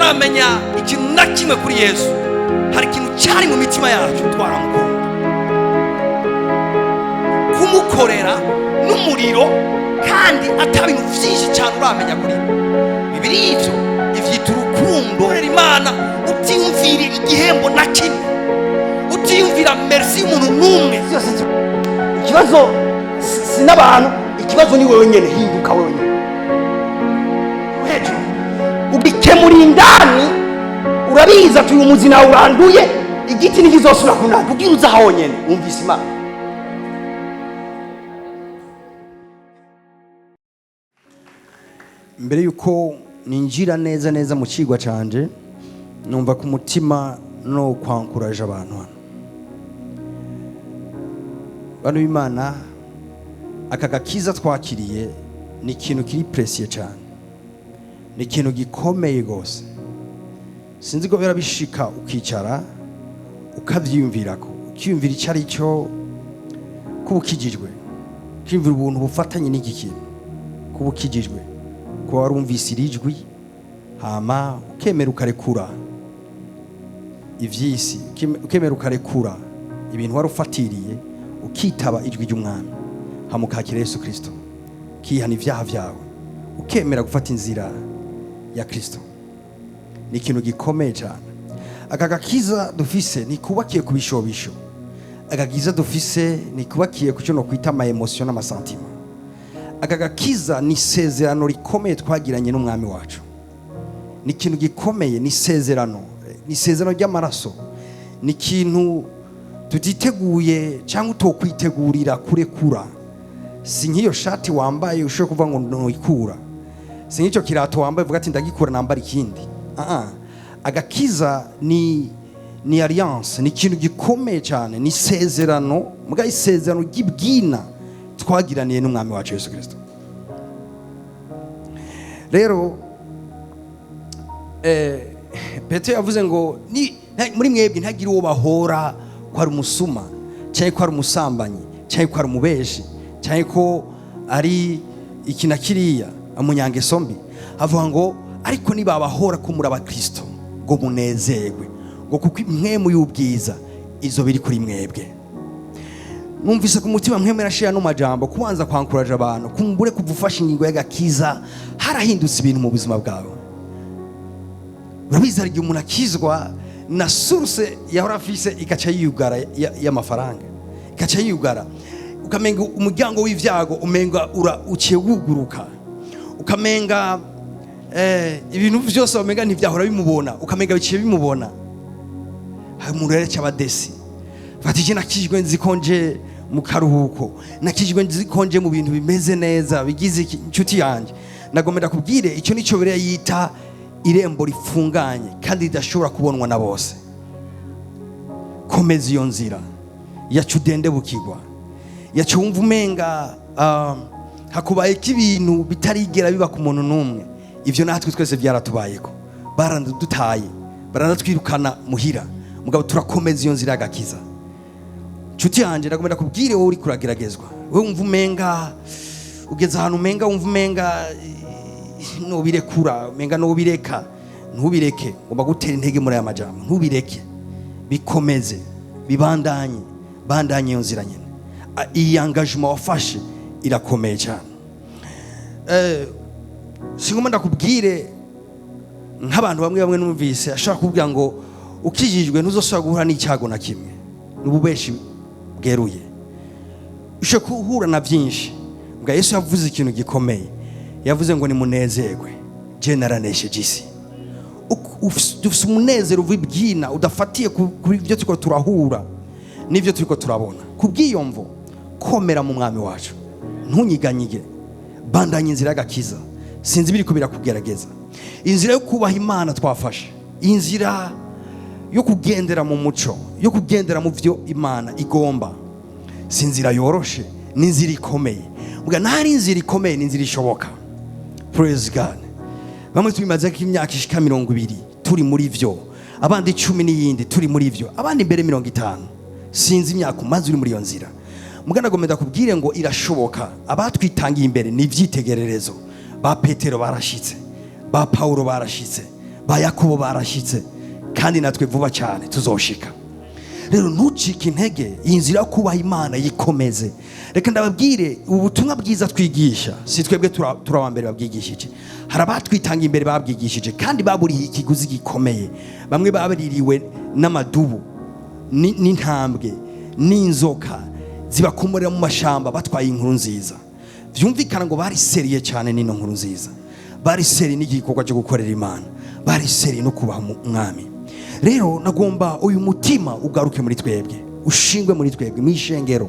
Tutaramenya ikintu na kimwe kuri Yesu, hari ikintu cyari mu mitima yacu, twaramukunda, kumukorera n'umuriro, kandi ata bintu byinshi cyane uramenya kuri we. Bibiri ivyo ivyita urukundo. Korera Imana utiyumvira igihembo na kimwe, utiyumvira merci y'umuntu n'umwe. Byose ikibazo si n'abantu, ikibazo ni wewe nyene. Hinduka wewe nyene hejuru, ugikemura indani. Urabizi ati uyu muzi nawe uranduye, igiti ntikizosubira kunanda ubwira uza honyene wumvise Imana. Mbere yuko ninjira neza neza mu cigwa canje, numva ku mutima no kwankuraje abantu hano, bantu b'Imana. Aka gakiza twakiriye ni ikintu kiri précieux cyane, ni ikintu gikomeye rwose. Sinzi ko birabishika ukicara ukavyiyumvirako, ukiyumvira icyo ari cyo kuba ukijijwe, ukiyumvira ubuntu bufatanye n'iki kintu kuba ukijijwe, kuba warumvise iri jwi, hama ukemera ukarekura ivy'isi, ukemera ukarekura ibintu wari ufatiriye, ukitaba ijwi ry'Umwami, hama ukakira Yesu Kristo, ukihana ibyaha byawe, ukemera gufata inzira ya Kristo. Ni ikintu gikomeye cyane. Aka gakiza dufise ntikubakiye ku bishobisho. Agakiza dufise ntikubakiye ku cyo nokwita ama émotions n'ama sentiments. Aka gakiza ni isezerano rikomeye twagiranye n'Umwami wacu. Ni ikintu gikomeye, ni isezerano, ni isezerano ry'amaraso. Ni ikintu tutiteguye cyangwa utokwitegurira kurekura. Si nk'iyo shati wambaye ushobora kuvuga ngo nuyikura, si nk'icyo kirato wambaye uvuga ati ndagikura nambara ikindi. Ah, ah. Agakiza ni alliance, ni ikintu gikomeye cyane, ni isezerano, mbwa isezerano ry'ibwina twagiraniye n'Umwami wacu Yesu Kirisito. Rero Petero yavuze ngo muri mwebwe ntagire uwo bahora ko ari umusuma, cyangwa ko ari umusambanyi, cyangwa ko ari umubeshi, cyangwa ko ari iki na kiriya, umunyangeso mbi. Avuga ngo ariko nibabahora ko muri abakristo, ngo munezerwe, ngo kuko impwemu y'ubwiza izo biri kuri mwebwe. Numvise ku mutima mwemwe arashira no majambo kubanza kwankuraje abantu kumbure kuva ufashe ingingo y'agakiza harahindutse ibintu mu buzima bwawe. Urabizi, hari igihe umuntu akizwa na source yahora afise igaca yiyugara y'amafaranga, igaca yiyugara, ukamenga umuryango w'ivyago umenga ura uciye wuguruka, ukamenga ibintu vyose umenga ntivyahora bimubona, ukamenga biciye bimubona. Hari umuntu rero cy'abadesi fata iki: nakijwe nzi ko nje mu karuhuko, nakijwe nzi ko nje mu bintu bimeze neza, bigize iki. Inshuti yanjye, nagomba kubwire icyo nicyo biriya yita irembo rifunganye kandi ridashobora kubonwa na bose. Komeza iyo nzira yacu udende bukigwa, yacu wumva umenga hakubayeko ibintu bitarigera biba ku muntu n'umwe. Ivyo natwe twese byaratubayeko, baranadutaye, baranatwirukana muhira, mugabo turakomeza iyo nzira y'agakiza. Nshuti yanjye, ndagomba kubwire wowe uri kurageragezwa, wowe wumva umenga ugeze ahantu umenga wumva umenga nubirekura, umenga nubireka. Ntubireke. Ngomba gutera intege muri aya majambo: ntubireke, bikomeze, bibandanye, bandanye iyo nzira nyine. Iyi engagement wafashe irakomeye cyane. Singomba ndakubwire nk'abantu bamwe bamwe numvise ashobora kuvuga ngo ukijijwe ntuzosubira guhura n'icyago na kimwe. N'ububeshi bweruye. Ushobora guhura na byinshi. Mbwa Yesu yavuze ikintu gikomeye, yavuze ngo nimunezerwe, je naranesheje isi. Dufise umunezero uva ibyina udafatiye kuri ibyo turiko turahura n'ibyo turiko turabona. Kubw'iyo mvo, komera mu Mwami wacu, ntunyiganyige, bandanye inzira y'agakiza. Sinzi ibiriko birakugerageza. Inzira yo kubaha Imana twafashe, inzira yo kugendera mu muco, yo kugendera mu byo Imana igomba, si inzira yoroshe, ni inzira ikomeye. Mbwa ntari inzira ikomeye, ni inzira ishoboka. Praise God. Bamwe tubimaze ko imyaka ishika 20 turi muri vyo, abandi 10 n'iyindi turi muri vyo, abandi imbere 50. Sinzi imyaka umaze uri muri iyo nzira. Mugana gomenda kubwire ngo irashoboka. Abatwitangiye imbere ni ivyitegererezo. Ba Petero barashitse, ba Paulo barashitse. Ba Yakobo barashyitse, kandi natwe vuba cyane tuzoshika. Rero ntucike intege, iyi nzira yo kubaha Imana yikomeze. Reka ndababwire, ubu butumwa bwiza twigisha si twebwe turi mbere babwigishije. Hari abatwitanga imbere babwigishije, kandi baburiye ikiguzi gikomeye. Bamwe babaririwe n'amadubu n'intambwe n'inzoka zibakomorera mu mashamba batwaye inkuru nziza. Byumvikana ngo bari sérieux cyane n'ino nkuru nziza, bari sérieux n'igikorwa cyo gukorera Imana, bari sérieux no kubaha umwami. Rero nagomba uyu mutima ugaruke muri twebwe, ushingwe muri twebwe. Mu ishengero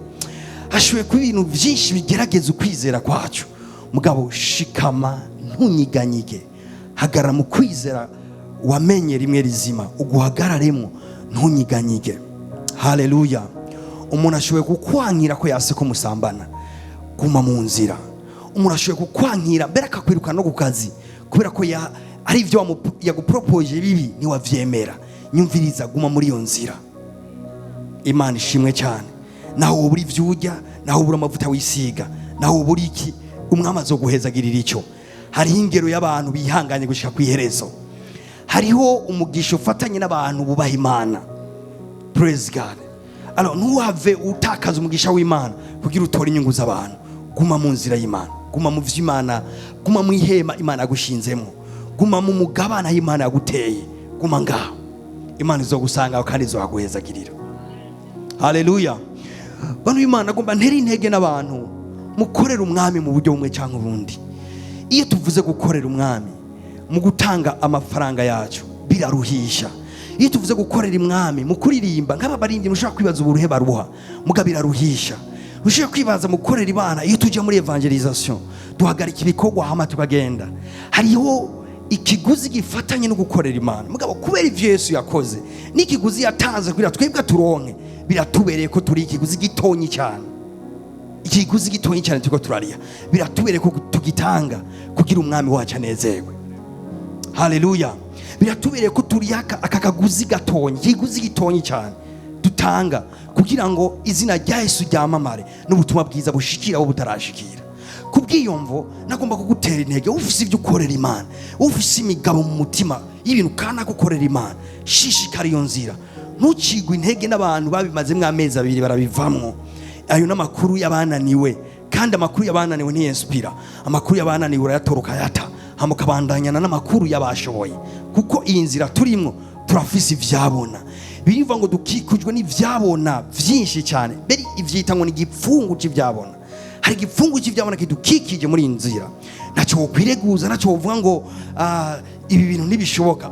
hashoboye kuba ibintu byinshi bigerageza ukwizera kwacu. Mugabo shikama, ntunyiganyige, hagarara mu kwizera wamenye rimwe rizima, uguhagararemo, ntunyiganyige. Haleluya! Umuntu ashoboye kukwankira ko yase ko musambana, guma mu nzira. Umuntu ashoboye kukwankira mbere akakwirukana no ku kazi kubera ko ari ibyo yagupropoje bibi, ntiwavyemera. Nyumviriza, guma muri iyo nzira. Imana ishimwe cyane. Naho ubura ibyo urya, naho ubura amavuta wisiga, naho ubura iki, umwami azoguhezagirira icyo. Hariho ingero y'abantu bihanganye gushika ku iherezo. Hariho umugisha ufatanye n'abantu bubaha Imana. Praise God. Alors, ntuhave utakaza umugisha w'Imana kugira utore inyungu z'abantu. Guma mu nzira y'Imana, guma mu vy'Imana, guma mu ihema Imana yagushinzemo, guma mu mugabane aho Imana yaguteye. Guma ngaho, Imana izogusanga kandi izohaguhezagirira. Haleluya! Bantu b'Imana, agomba ntere intege n'abantu mukorera umwami mu buryo bumwe cyangwa ubundi. Iyo tuvuze gukorera umwami mu gutanga amafaranga yacu, biraruhisha. Iyo tuvuze gukorera umwami mu kuririmba, nk'aba baririmbyi, mushobora kwibaza uburuhe baruha, muga biraruhisha. Ushobora kwibaza mu gukorera Imana, iyo tujya muri évangélisation duhagarika ibikorwa hama tukagenda. Hariho ikiguzi gifatanye no gukorera Imana. Mugabo kubera ivyo Yesu yakoze n'ikiguzi yatanze kugira twebwe turonke, biratubereye ko turi ikiguzi gitonyi cyane. Ikiguzi gitonyi cyane turiko turariha, biratubereye ko tugitanga kugira umwami wacu anezerwe. Haleluya! Biratubereye ko turiha aka kaguzi gatonyi, ikiguzi gitonyi cyane dutanga kugira ngo izina rya Yesu ryamamare n'ubutumwa bwiza bushikira abo butarashikira. Kubw'iyo mvo nagomba kugutera intege. Ufise ibyo ukorera Imana, ufise imigabo mu mutima y'ibintu kana gukorera Imana, shishikara iyo nzira. Ntucigwe intege n'abantu babimazemo amezi 2 barabivamwo. Ayo n'amakuru y'abananiwe, kandi amakuru y'abananiwe ntiyensipira. Amakuru y'abananiwe urayatora ukayata, hama ukabandanyana n'amakuru y'abashoboye. Kuko iyi nzira turimwo turafise ivyabona. Birivuga ngo dukikujwe n'ivyabona vyinshi cyane, mbere ivyita ngo ni igipfungu c'ivyabona. Hari igipfungu cy'ivyabona kidukikije muri iyi nzira. Ntacyo wokwireguza, ntacyo wovuga ngo ibi bintu ntibishoboka.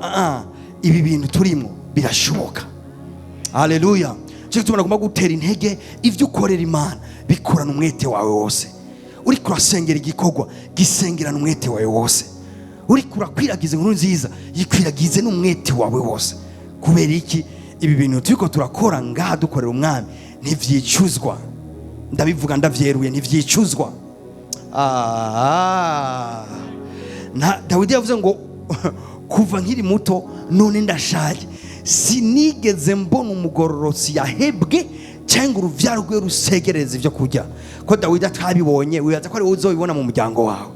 Ibi bintu turimo birashoboka. Haleluya! Cyo gituma nagomba gutera intege, ivyo ukorera Imana bikorana umwete wawe wose. Uriko urasengera igikorwa, gisengerana umwete wawe wose. Uriko urakwiragiza inkuru nziza, yikwiragize n'umwete wawe wose. Kubera iki? Ibi bintu turiko turakora ngaha dukorera umwami ntivyicuzwa. Ndabivuga ndavyeruye, ntivyicuzwa. Dawidi yavuze ngo kuva nkiri muto none ndashaje, sinigeze mbona umugororotsi yahebwe cyangwa uruvyaro rwe rusegereza ibyo kurya. Ko Dawidi atabibonye, wibaza ko ari wowe uzobibona mu muryango wawe?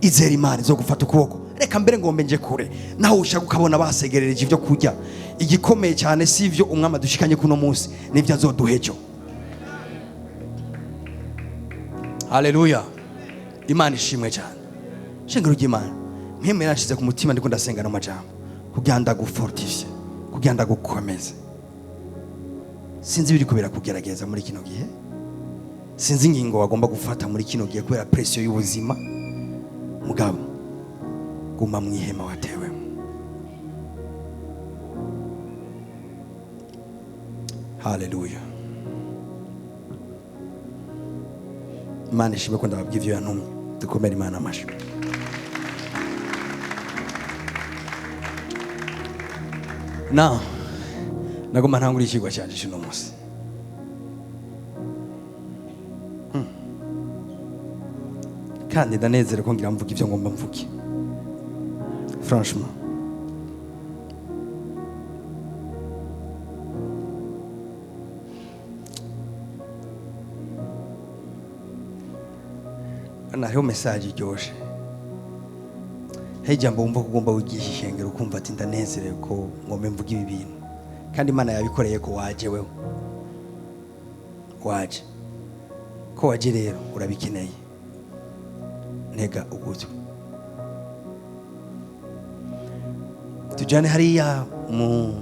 Izera Imana izo gufata ukuboko. Reka mbere ngombe nje kure, naho ushaka ukabona basegerereje ibyo kurya. Igikomeye cyane si ivyo umwami adushikanye kuno munsi, nivyo azoduha ejo. Haleluya! Imana ishimwe cyane. Shengero ry'Imana, mpemwe nashize ku mutima, ndiko ndasenga n'amajambo kugira ndagufortifye, kugira ndagukomeze. Sinzi ibiri kubera kugerageza muri kino gihe, sinzi ingingo wagomba gufata muri kino gihe kubera pression y'ubuzima. Mugabo guma mu ihema watewemo. Haleluya! Imana ishimwe ko ndababwira ivyo yantumye. Dukomere Imana amashyi. Now nagomba ntangure ikigwa cyanjye cy'uno munsi. Kandi ndanezerewe ko ngira mvuge ibyo ngomba mvuge. Franchement, hano hariho message iryoshe. Hari ijambo wumva ko ugomba wigisha ishengero, ukumva ati ndanezerewe ko ngomba mvuga ibi bintu, kandi Imana yabikoreye ko waje. Wewe waje, ko waje rero urabikeneye. Ntega ugutwi, tujyane hariya mu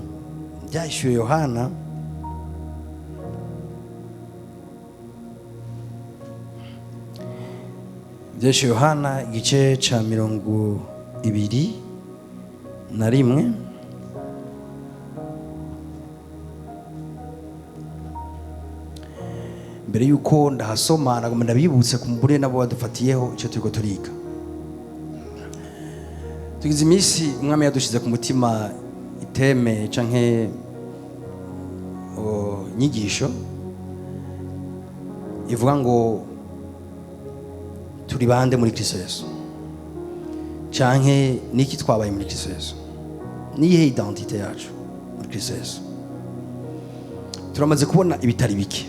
Byahishuwe Yohana. Byahishuwe Yohana igice cya 21. Mbere yuko ndahasoma, nagomba ndabibutse ku mbure nabo badufatiyeho icyo turiko turiga. Tugize iminsi Umwami yadushize ku mutima i thème canke nyigisho ivuga ngo turi bande muri Kristo Yesu, canke niki twabaye muri Kristo Yesu, niyihe identité yacu muri Kristo Yesu. Turamaze kubona ibitari bike.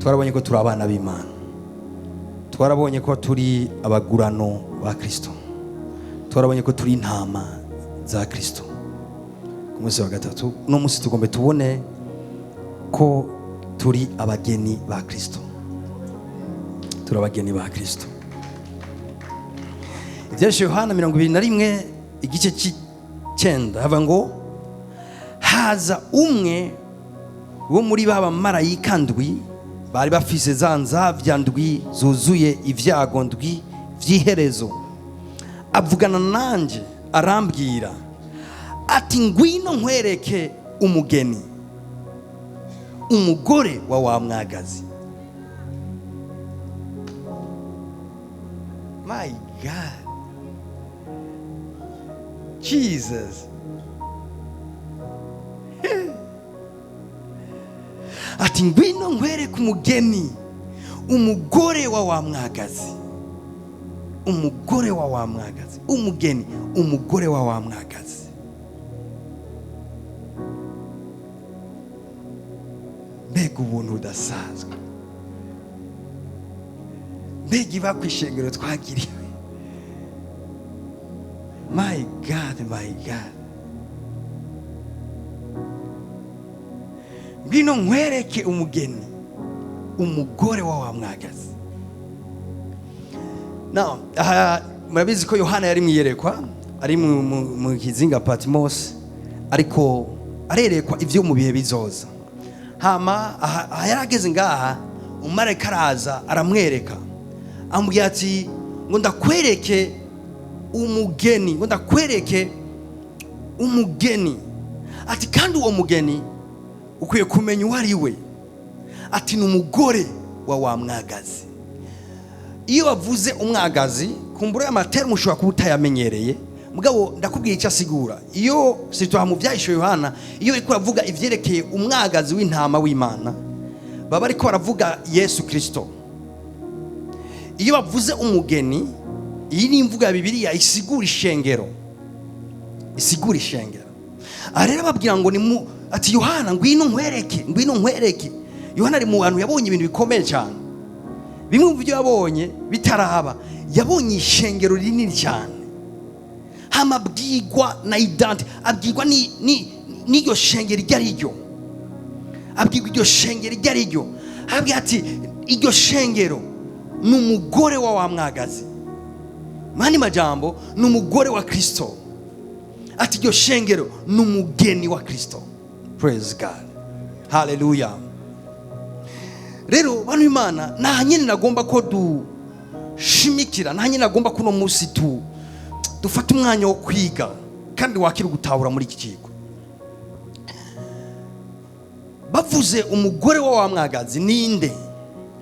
Twarabonye ko turi abana b'Imana, twarabonye ko turi abagurano ba Kristo, twarabonye ko turi intama za Kristo ku munsi wa gatatu. Uno munsi tugombe tubone ko turi abageni ba Kristo. Turi abageni ba Kristo. Ibyahishwe Yohana 21 igice cy'icenda hava ngo haza umwe wo muri ba bamarayika ndwi bari bafise za nzavya ndwi zuzuye ivyago ndwi vy'iherezo, avugana nanje arambwira ati ngwino nkwereke umugeni, umugore wa wa mwagazi. My God, Jesus. Ati ngwino nkwereke umugeni, umugore wa wa mwagazi, umugore wa wa mwagazi, umugeni, umugore wa wa mwagazi. Mbega ubuntu budasanzwe, mbega iba ku ishengero twagiriwe. My God, my God. Ngwino nkwereke umugeni, umugore wa wa mwagazi. Now, aha murabizi ko Yohana yari mwiyerekwa, ari mu kizinga Patmos, ariko arerekwa ivyo mu bihe bizoza. Hama aha yarageze ngaha, umumarayika araza aramwereka, amubwira ati ngo ndakwereke umugeni, ngo ndakwereke umugeni. Ati kandi uwo mugeni ukwiye kumenya uwo ari we. Ati ni umugore wa wa mwagazi. Iyo bavuze umwagazi, kumbura y'amaterme ushobora kuba utayamenyereye, mugabo ndakubwiye icyo asigura. Iyo sitwa mu Byahishuwe Yohana, iyo bariko baravuga ivyerekeye umwagazi w'intama w'Imana, baba bariko baravuga Yesu Kristo. Iyo bavuze umugeni, iyi ni imvugo ya Bibiliya isigura ishengero, isigura ishengero. Aha rero babwira ngo ni mu, ati Yohana ngwino nkwereke, ngwino nkwereke. Yohana ari mu bantu yabonye ibintu bikomeye cyane. Bimwe mu byo yabonye bitaraba, yabonye ishengero rinini cyane. Hama abwirwa na identité, abwirwa n'iryo shengero iryo ari ryo, abwirwa iryo shengero iryo ari ryo. Abwira ati iryo shengero ni umugore wa wa mwagazi. Mani majambo, ni umugore wa Kristo. Ati iryo shengero ni umugeni wa Kristo. Praise God, hallelujah. Rero bantu Imana, nta nyine nagomba ko dushimikira, nta nyine nagomba ko uno munsi tu dufata umwanya wo kwiga kandi wakira gutahura muri iki kigo. Bavuze umugore wa wa mwagazi ninde?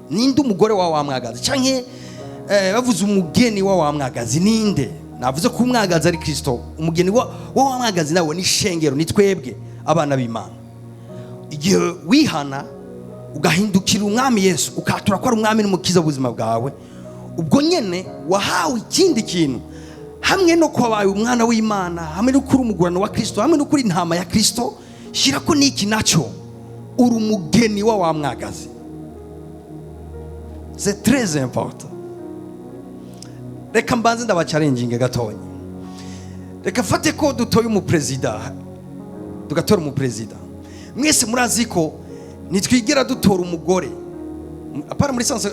Ninde umugore wa wa mwagazi? Canke bavuze umugeni wa wa mwagazi ninde? Navuze ko umwagazi ari Kristo, umugeni wa wa mwagazi nawe ni shengero, ni twebwe abana b'Imana. Igihe wihana ugahindukira Umwami Yesu, ukatura ko ari Umwami n'Umukiza w'ubuzima bwawe, ubwo nyene wahawe ikindi kintu hamwe no kuba wabaye umwana w'Imana, hamwe no kuri umugurano wa Kristo, hamwe no kuri intama ya Kristo. Shira ko niki naco, uri umugeni wa wa mwagazi. C'est très important. Reka mbanze ndabachallenginge gatonya. Reka fate ko dutoye umuperezida, tugatora umuperezida. Mwese murazi ko nitwigera dutora umugore, apana muri sens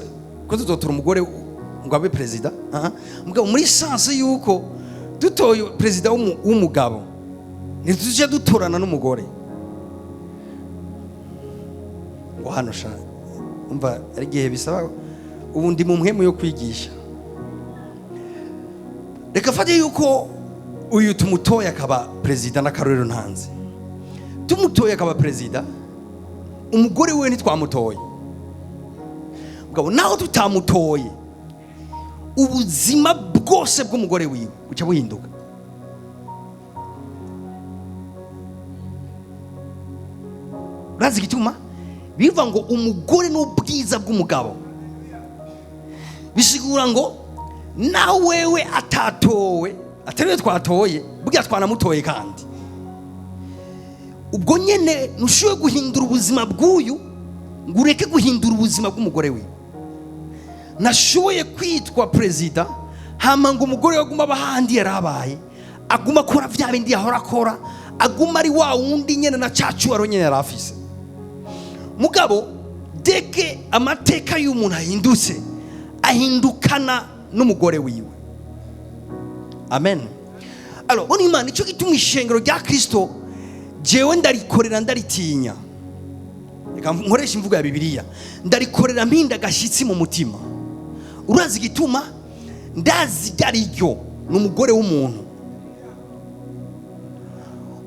ko tuzotora umugore ngo abe perezida, aha. Mugabo muri sens yuko dutoye perezida w'umugabo, ntitujye dutorana n'umugore. Ngo hano sha, umva ari igihe bisaba ubu ndi mu mpwemu yo kwigisha. Reka fate yuko uyu tumutoye akaba perezida, n'akarorero ntanze, tumutoye akaba perezida, umugore we ntitwamutoye. Mugabo naho tutamutoye, ubuzima bwose bw'umugore wiwe buca buhinduka. Urazi igituma? Bivuga ngo umugore n'ubwiza bw'umugabo. Bisigura ngo nawe wewe atatowe, atari we twatoye, burya twanamutoye, kandi ubwo nyene ntushoboye guhindura ubuzima bw'uyu ngo ureke guhindura ubuzima bw'umugore wiwe. Nashoboye kwitwa perezida hama ngo umugore we aguma aba hahandi yarabaye, aguma akora vya bindi yahora akora, aguma ari wa wundi nyene na ca cyubahiro nyene yari afise. Mugabo deke amateka y'umuntu ahindutse, ahindukana n'umugore wiwe. Amen. Alors, bona Imana, icyo gituma ishengero rya Kristo jewe ndarikorera ndaritinya. Reka nkoresha imvugo ya Bibiliya, ndarikorera mpinda agashyitsi mu mutima. Urazi igituma? Ndazi iryo ari ryo, ni umugore w'umuntu.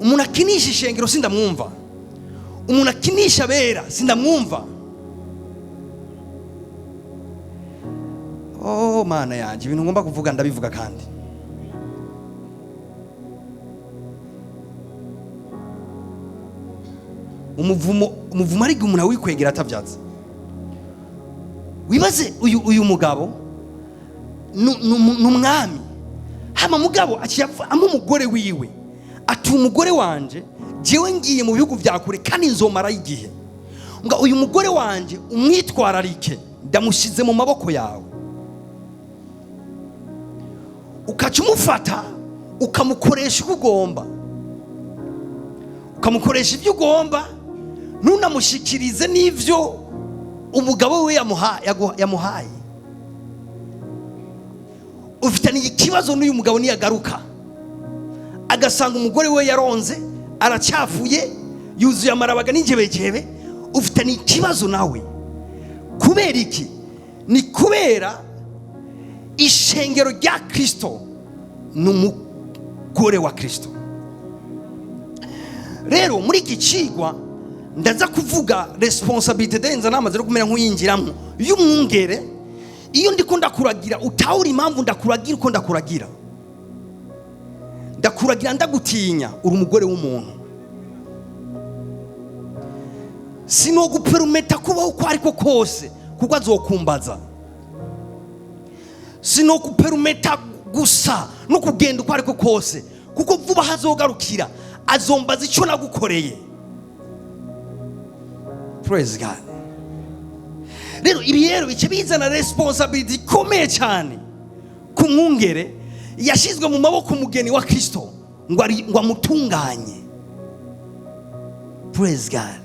Umuntu akinisha ishengero sindamwumva, umuntu akinisha abera sindamwumva. Oh Mana yanjye, ibintu ngomba kuvuga ndabivuga kandi. Umuvumo ariko umuntu awikwegera atavyatse. Wibaze uyu mugabo ni umwami, hama mugabo aciye ama umugore wiwe ati umugore wanje jewe ngiye mu bihugu vya kure kandi nzomarayo igihe, ngo uyu mugore wanje umwitwararike, ndamushize mu maboko yawe. Ukaca umufata ukamukoresha uko ugomba, ukamukoresha ibyo ugomba, ntunamushikirize n'ivyo umugabo we yamuhaye. Ufitaniye ikibazo n'uyu mugabo niyagaruka agasanga umugore we yaronze, aracyafuye, yuzuye amarabaga n'injebejebe, ufitaniye ikibazo nawe. Kubera iki? Ni kubera ishengero rya Kristo ni umugore wa Kristo. Rero muri iki cigwa ndaza kuvuga responsabilité denza namaze no kumera nk'uyinjiramo y'umwungere. Iyo ndiko ndakuragira utawura impamvu ndakuragira uko ndakuragira, ndakuragira ndagutinya, uri umugore w'umuntu. Sinoguperumeta kubaho uko ariko kose kuko azokumbaza. Sinoguperumeta gusa no kugenda uko ariko kose kuko vuba hazogarukira azombaza icyo nagukoreye. Praise God. Rero ibi rero bice bizana responsibility ikomeye cyane ku mwungere yashyizwe mu maboko umugeni wa Kristo ngo amutunganye. Praise God.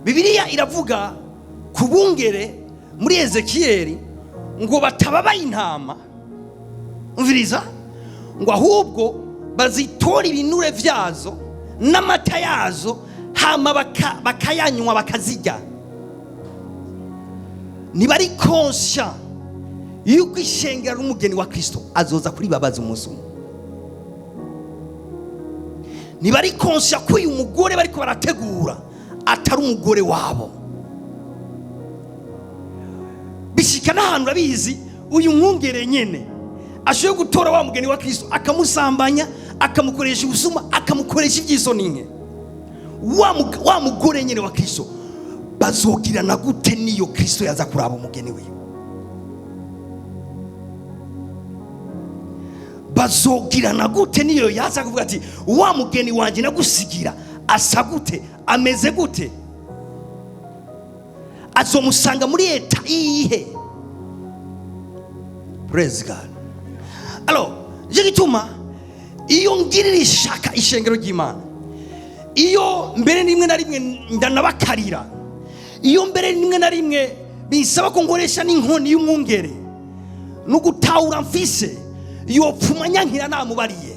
Bibiliya iravuga ku bungere muri Ezekiyeli ngo batababaye intama, umviriza, ngo ahubwo bazitora ibinure vyazo n'amata yazo, hama bakayanywa bakazirya. Ntibari conscient yuko ishengero ari umugeni wa Kristo azoza kuri babaza umunsi umwe. Ntibari conscient ko uyu mugore bariko barategura atari umugore wabo. Bishika n'ahantu urabizi, uyu mwungere nyene ashoboye gutora wa mugeni wa Kristo akamusambanya, akamukoresha ubusuma, akamukoresha ivy'isoni nke. Wa mugore nyene wa Kristo bazogirana gute niyo Kristo yaza kuraba umugeni wiwe? Bazogirana gute niyo yaza kuvuga ati wa mugeni wanje nagusigira asa gute, ameze gute? Azomusanga muri eta iyihe? Praise God. Alors, nicyo gituma iyo ngirira ishaka ishengero ry'Imana, iyo mbere rimwe na rimwe ndanabakarira, iyo mbere rimwe na rimwe bisaba ko nkoresha n'inkoni y'umwungere no gutahura mfise, yopfuma nyankira namubariye,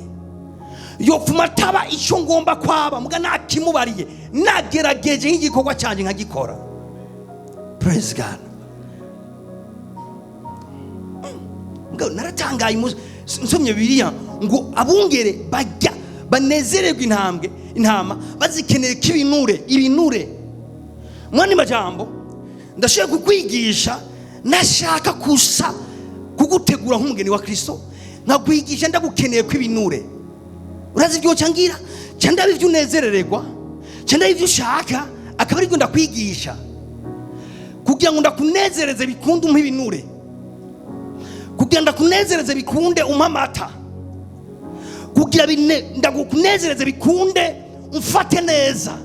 yopfuma ataba icyo ngomba kwaba muga nakimubariye, nagerageje nk'igikorwa cyanjye nkagikora. Praise God. Mugabo naratangaye nsomye Bibiliya ngo abungere bajya banezererwa intambwe intama bazikeneye ko ibinure ibinure. Mwani majambo, ndashaka kukwigisha, nashaka kusa kugutegura nk'umugeni wa Kristo, nkakwigisha ndagukeneye ko ibinure. Urazi ibyo cyangira cyangwa ibyo unezerererwa cyangwa ibyo ushaka, akaba aribyo ndakwigisha kugira ngo ndakunezereze bikunde umpe ibinure, kugira ndakunezereze bikunde umpe amata, kugira ndakunezereze bikunde umfate neza.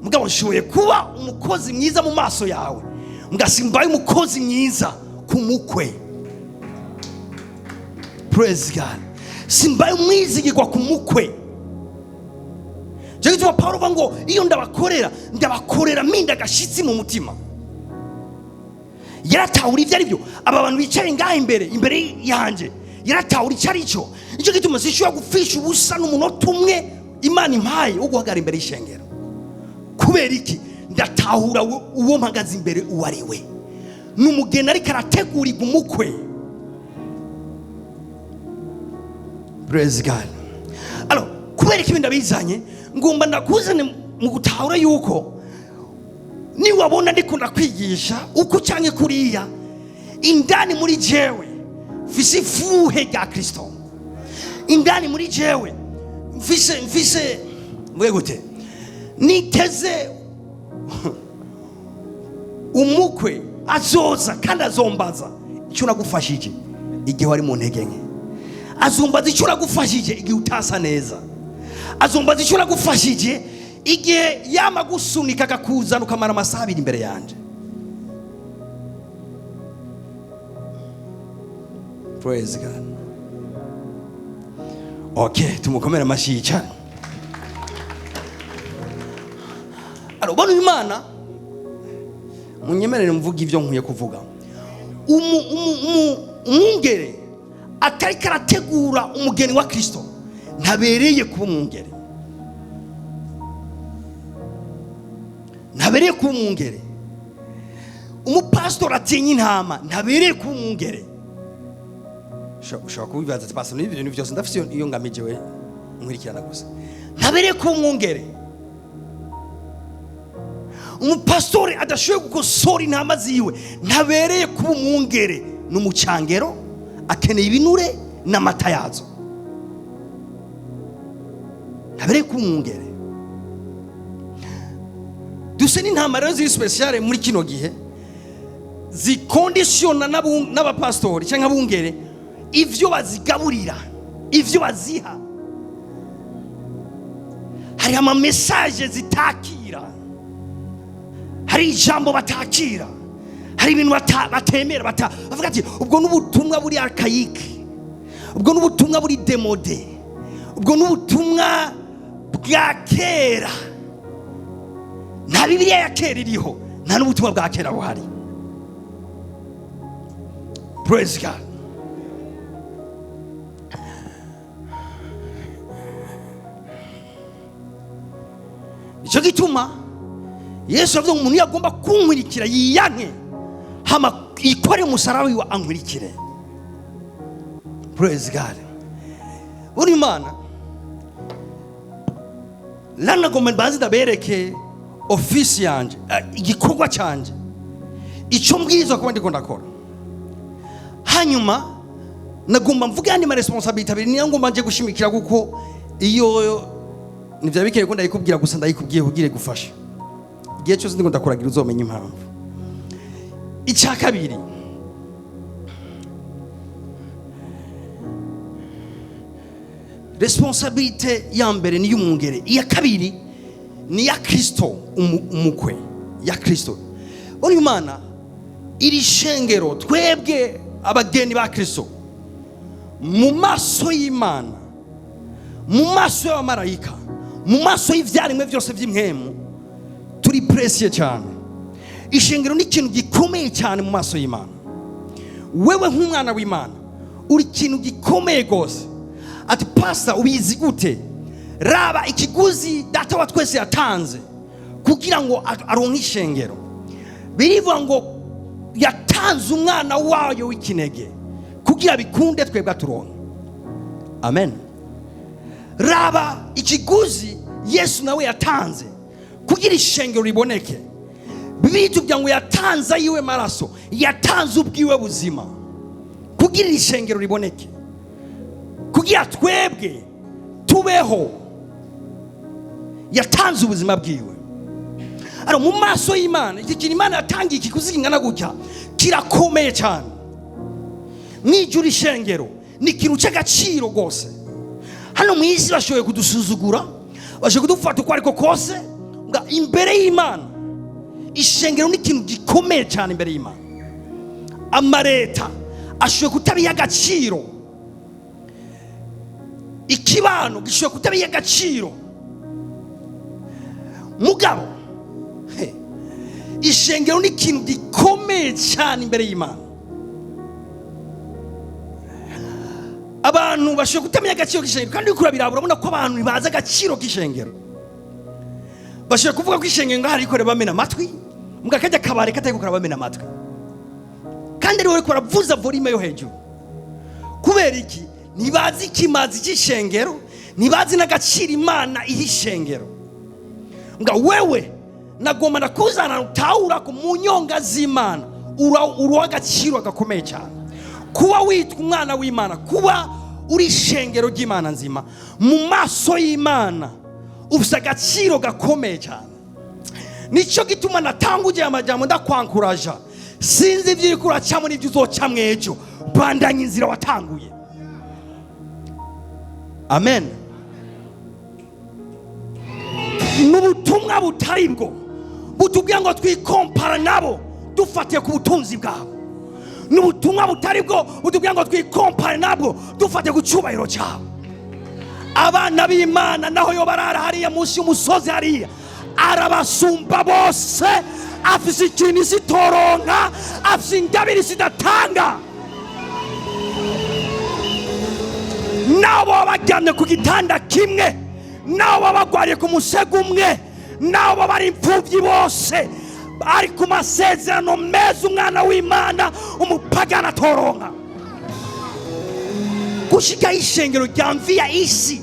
Mugabo nshoboye kuba umukozi mwiza mu maso yawe, mugasimbaye umukozi mwiza ku mukwe. Praise God. Simbaye umwizigirwa ku mukwe. Cyo gituma Paulo avuga ngo iyo ndabakorera, ndabakorera mpinda agashitsi mu mutima. Yaratahura ibyo ari byo. Aba bantu bicaye ngaha imbere yanjye, yaratahura icyo ari cyo. Nicyo gituma sinshobora gupfisha ubusa n'umunota umwe Imana impaye wo guhagarara imbere y'ishengero. Kubera iki? Ndatahura uwo mpagaze imbere uwo ari we. Ni umugeni ariko arategurirwa umukwe. Praise God. Alors, kubera iki ndabizanye, ngomba ndakuzane mu gutahura yuko niwabona ndiko ndakwigisha uko canke kuriya, indani muri jewe mfise ifuhe rya Kristo. Indani muri jewe mfise mvuge gute, niteze umukwe azoza kandi azombaza icyo nagufashije igihe wari mu ntege nke, azombaza icyo nagufashije igihe utasa neza, azombaza icyo nagufashije igihe yama gusunika akakuzana ukamara amasaha abiri imbere yanje. Praise God. Okay, tumukomere amashyi cyane. Arobona Imana, munyemerere mvuga ibyo nkwiye kuvuga. Umwungere atariko arategura umugeni wa Kristo ntabereye kuba umwungere, ntabereye kuba umwungere. Umupastori atinya intama ntabereye kuba umwungere. Ushobora kubibaza ati pastor, n'ibi bintu byose ndafise iyo ngamije we nkurikirana gusa. Ntabereye kuba umwungere. Umupastori adashoboye gukosora intama ziwe ntabereye kuba umwungere. Ni umucangero, akeneye ibinure n'amata yazo. Ntabereye kuba umwungere. Duse n'intama rero ziri speciale muri kino gihe zikonditiona n'abapastori cyangwa abungere ivyo bazigaburira, ivyo baziha. Hari ama message zitakira, hari ijambo batakira, hari ibintu batemera, bavuga ati ubwo n'ubutumwa buri archaïque, ubwo n'ubutumwa buri démodé, ubwo n'ubutumwa bwa kera. Nta Bibiliya ya kera iriho, nta n'ubutumwa bwa kera buhari. Praise God. Nicyo gituma Yesu avuga ngo umuntu yagomba kunkurikira yiyanke, hama ikore umusaraba wiwe ankurikire. Praise God. Uri Imana lanagomba mbanze ndabereke ofisi yanje, igikorwa canje, icyo mbwirizwa kuba ndiko ndakora. Hanyuma nagomba mvuge andi ma responsabilité abiri, niyo ngomba nje gushimikira, kuko iyo nivyo bikeye ko ndayikubwira gusa, ndayikubwiye kugira gufasha igihe cyose ndiko ndakuragira uzomenya impamvu. Icya kabiri, responsabilité ya mbere ni y'umwungere, iya kabiri ni ya Kristo, umukwe ya Kristo. Uri Imana, iri shengero twebwe abageni ba Kristo Mu maso y'Imana, mu maso y'abamarayika, mu maso y'ivyaremwe byose by'impwemu, turi précieux cyane. Ishengero ni ikintu gikomeye cyane mu maso y'Imana. Wewe nk'umwana w'Imana uri ikintu gikomeye rwose. Ati: "Pastor, ubizi gute?" Raba ikiguzi Data wa twese yatanze kugira ngo aronke ishengero. Birivuga ngo yatanze umwana wayo w'ikinege kugira bikunde twebwe turonke. Amen. Raba ikiguzi Yesu nawe yatanze kugira ishengero riboneke. Bibiliya itubwira ngo yatanze ayiwe maraso, yatanze ubwiwe buzima kugira iri shengero riboneke, kugira twebwe tubeho. Yatanze ubuzima bwiwe. Ariko mu maso y'Imana, iki kintu Imana yatangiye, ikiguzi kingana gutya, kirakomeye cyane. Mw'ijuru ishengero ni ikintu cy'agaciro rwose. Hano mu isi bashoboye kudusuzugura, bashoboye kudufata uko ariko kose. Nga imbere y'Imana ishengero ni ikintu gikomeye cyane. Imbere y'Imana amareta ashoboye kutabiha agaciro, ikibano gishoboye kutabiha agaciro, mugabo he, ishengero ni ikintu gikomeye cyane imbere y'Imana. Abantu bashobora kutamenya agaciro k'ishengero, kandi uriko urabiraba urabona ko abantu ntibazi agaciro k'ishengero. Bashobora kuvuga ko ishengero ngaho ariko bamena amatwi, mbwa kajya kabare katariko karabamena amatwi, kandi ariwe ariko baravuza volume yo hejuru. Kubera iki? Ntibazi ikimazi cy'ishengero, ntibazi n'agaciro Imana iha ishengero. Mbwa wewe nagomba ndakuzana utahura ko mu nyonga z'Imana uri agaciro gakomeye cyane. Kuba witwa umwana w'Imana, kuba uri ishengero ry'Imana nzima, mu maso y'Imana ufite agaciro gakomeye cyane. Nicyo gituma natanguje amajambo ndakwankuraja. Sinzi ibyo uriko uracamo n'ibyo uzocamwo ejo, bandanya inzira watanguye. Amen. N'ubutumwa butari bwo butubwira ngo twikompara nabo dufatiye ku butunzi bwabo, n'ubutumwa butari bwo butubwira ngo twikompare nabwo dufatiye ku cyubahiro cyabo. Abana b'Imana naho yo barara hariya munsi y'umusozi hariya, arabasumba bose. Afise ikintu isi itoronka, afise ingabire isi idatanga. Nabo baba baryamye ku gitanda kimwe, nabo baba bagwariye ku musego umwe, nabo baba ari imfubyi bose, ari ku masezerano meza umwana w'Imana umupagani atoronka. Gushikaho ishengero ryamviya isi,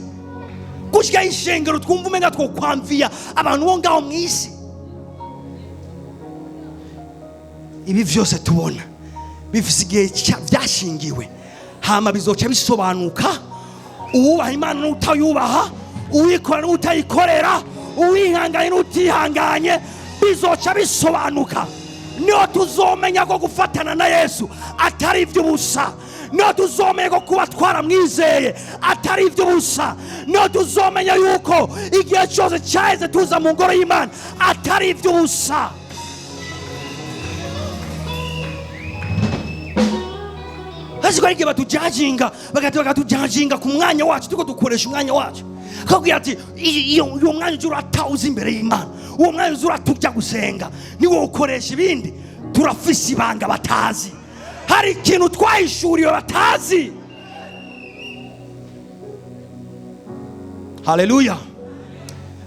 gushikaho ishengero twumva umenga twokwamviya abantu bo ngaho mu isi. Ibi vyose tubona bifise igihe vyashingiwe, hama bizoca bisobanuka. Uwubaha Imana n'utayubaha, uwikora n'utayikorera, uwihanganye n'utihanganye, bizoca bisobanuka. Niho tuzomenya ko gufatana na Yesu atari iby'ubusa, niho tuzomenya ko kuba twaramwizeye atari iby'ubusa, niho tuzomenya yuko igihe cyose cyaheze tuza mu ngoro y'Imana atari iby'ubusa. Hasi ko hari igihe batujajinga, bagahita bakatujajinga ku mwanya wacu turiko dukoresha umwanya wacu, akabwira ati: "Iyo uwo mwanya uza urata uza imbere y'Imana, uwo mwanya uza urata ujya gusenga, niwo ukoresha ibindi." Turafise ibanga batazi, hari ikintu twahishuriwe batazi. Haleluya.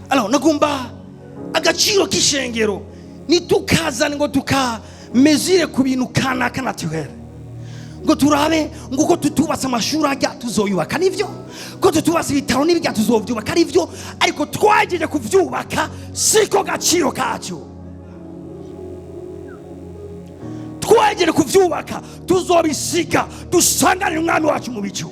Alors nagomba agaciro k'ishengero nitukazane ngo tukamezire ku bintu kanaka naturel, ngo turabe ngo uko tutubatse amashuri ajya tuzoyubaka nivyo, ko tutubatse ibitaro n'ibijya tuzovyubaka nivyo, ariko twagejeje kuvyubaka siko gaciro kacu. Twagere kuvyubaka tuzobisiga dusanganire umwami wacu mu bicu.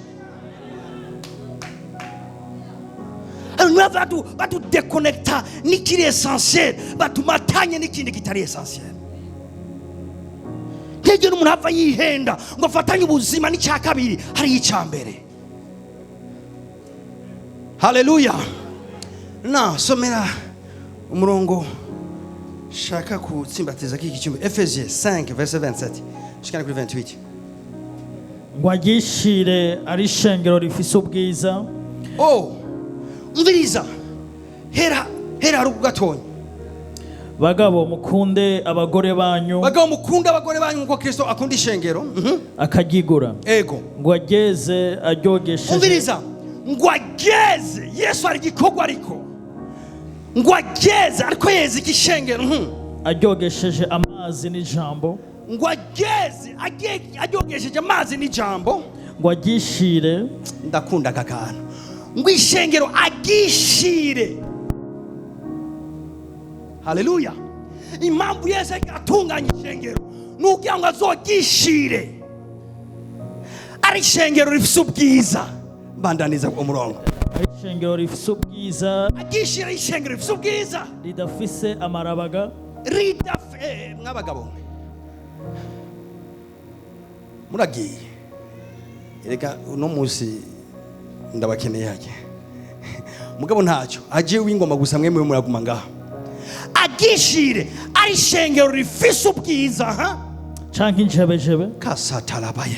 Hano batudekonekita n'ikiri essentiel, batumatanye n'ikindi kitari essentiel. Ntegere umuntu ava yihenda ngo afatanye ubuzima n'icya kabiri, hariyo icya mbere. Haleluya. Na somera umurongo shaka kutsimbatiza kiki cyumba, Efesiens 5 verset 27 shikana kuri 28. Ngo aryishire ari ishengero rifise ubwiza. Oh, umviriza, hera hera haruguru gatonya. Bagabo, mukunde abagore banyu. Bagabo, mukunde abagore banyu nkuko Kristo akunda ishengero. Akaryigura. Ego. Ngo aryeze aryogesheje. Umviriza, ngo ageze Yesu ari igikorwa, ariko ngo ageze, ariko yeze iki ishengero. Aryogesheje amazi n'ijambo. Ngo ageze aryogesheje amazi n'ijambo. Ngo aryishire. Ndakunda aka kantu, ngo ishengero agishire. Haleluya! Impamvu Yesu ariko aratunganya ishengero ni ukugira ngo azogishire ari ishengero rifise ubwiza. Bandaniza umurongo. Ari ishengero rifise ubwiza. Agishire ishengero rifise ubwiza. Ridafise amarabaga. Mwabagabo mwe muragiye, reka uno munsi ndabakeneye hake, mugabo ntacyo agiye w'ingoma gusa, mwe mwe muraguma ngaha. Agishire ari ishengero rifise ubwiza, ha? Canke injebejebe. Kasatarabaye.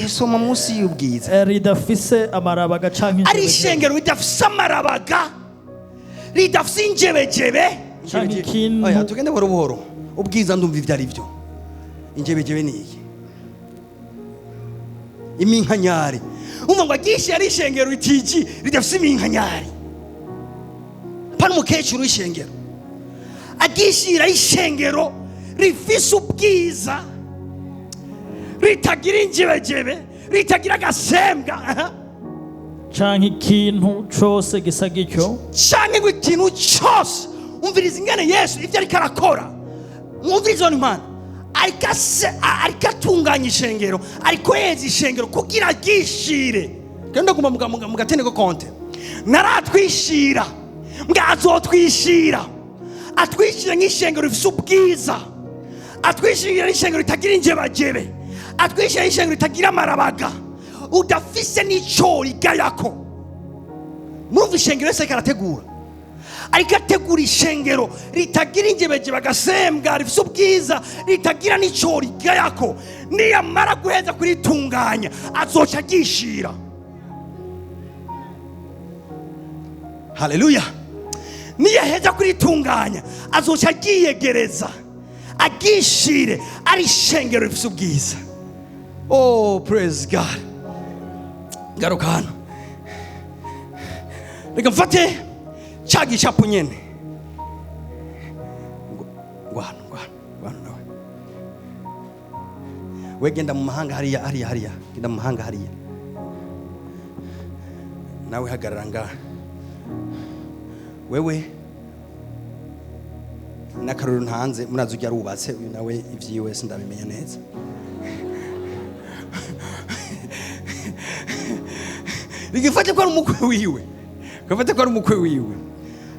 Soma munsi y'ubwiza. Ridafise amarabaga canke Ari injebejebe. ishengero ridafise amarabaga, ridafise injebejebe. Canke ikintu. Oya, tugende buhoro buhoro. Ubwiza ndumva ibyo ari byo, injebejebe ni iyi iminkanyari. Umva, ngo agishe ari ishengero ritiji, ridafise iminkanyari, pana umukecuru w'ishengero. Agishira ishengero rifise ubwiza, ritagira injebejebe, ritagira agasembwa, aha. Canke ikintu cose gisa gityo. Canke ngo ikintu cyose. Umviriza ingene Yesu ibyo ariko arakora, mwumviriza hano, Imana ariko atunganya ishengero, ariko yeza ishengero kugira aryishire. Genda guma mu gatene ko konte naratwishira, mbwa azotwishira, atwishire nk'ishengero rifise ubwiza, atwishira n'ishengero ritagira injebajebe, atwishira n'ishengero ritagira amarabaga, udafise n'ico rigayako. Murumva, ishengero yose ariko arategura, ariko ategura ishengero ritagira injebejebe, agasembwa, rifise ubwiza, ritagira n'ico rigayako. Niyamara guheza kuritunganya, azoca aryishira. Haleluya! Niyaheza kuritunganya, azoca aryiyegereza, aryishire ari ishengero rifise ubwiza. Oh, praise God! Garuka hano, reka mfate cya gicapo nyene. Ngwano, ngwano, ngwano nawe. We genda mu mahanga hariya, hariya, hariya, genda mu mahanga hariya. Nawe hagarara ngaha. Wewe n'akaruru ntanze, murazi ujya arubatse uyu, nawe ibyiwe sindabimenya neza. Rigifate ko ari umukwe wiwe, gafate ko ari umukwe wiwe.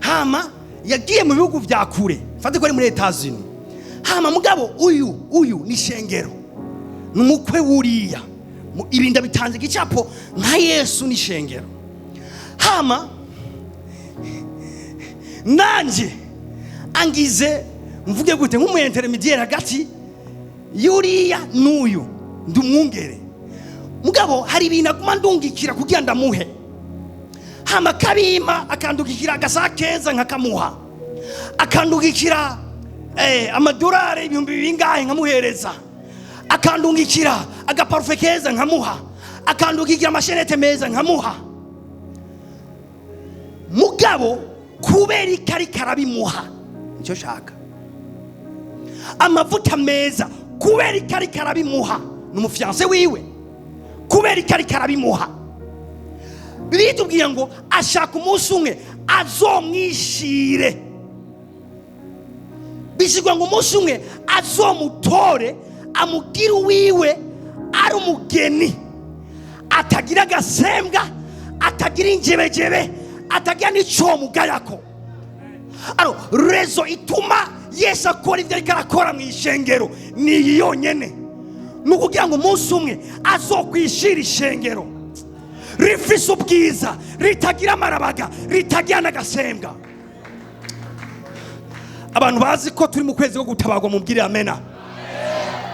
Hama yagiye mu bihugu vya kure, fate ko ari muri Etats-Unis. Hama mugabo uyu ni shengero, ni umukwe wuriya. Ibi ndabitanze igicapo nka Yesu ni shengero. Hama nanje angize, mvuge gute, nk'umu intermédiaire hagati yuriya n'uyu, ndi umwungere. Mugabo hari ibintu aguma ndungikira kugira ndamuhe, hama akabimpa, akandungikira agasaha keza nkakamuha, akandungikira amadolari ibihumbi bingahe nkamuhereza, akandungikira agaparufe keza nkamuha, akandungikira amashenete meza nkamuha. Mugabo kubera iki ariko arabimuha? Nicyo shaka. Amavuta meza, kubera iki ariko arabimuha? Ni umufiancé wiwe. Kubera iki ariko arabimuha? Bibiliya itubwiye ngo ashaka umunsi umwe azomwishire, bisigwa ngo umunsi umwe azomutore, amugire uwiwe, ari umugeni atagira agasembwa, atagira injebejebe, atagira n'icomugayako. Alors, raison ituma Yesu akora ibyo ariko arakora mu ishengero ni iyi yonyene, ni ukugira ngo umunsi umwe azokwishira ishengero rifise ubwiza, ritagira amarabaga, ritagira n'agasembwa. Abantu bazi ko turi mu kwezi ko gutabagwa, mubwire amena.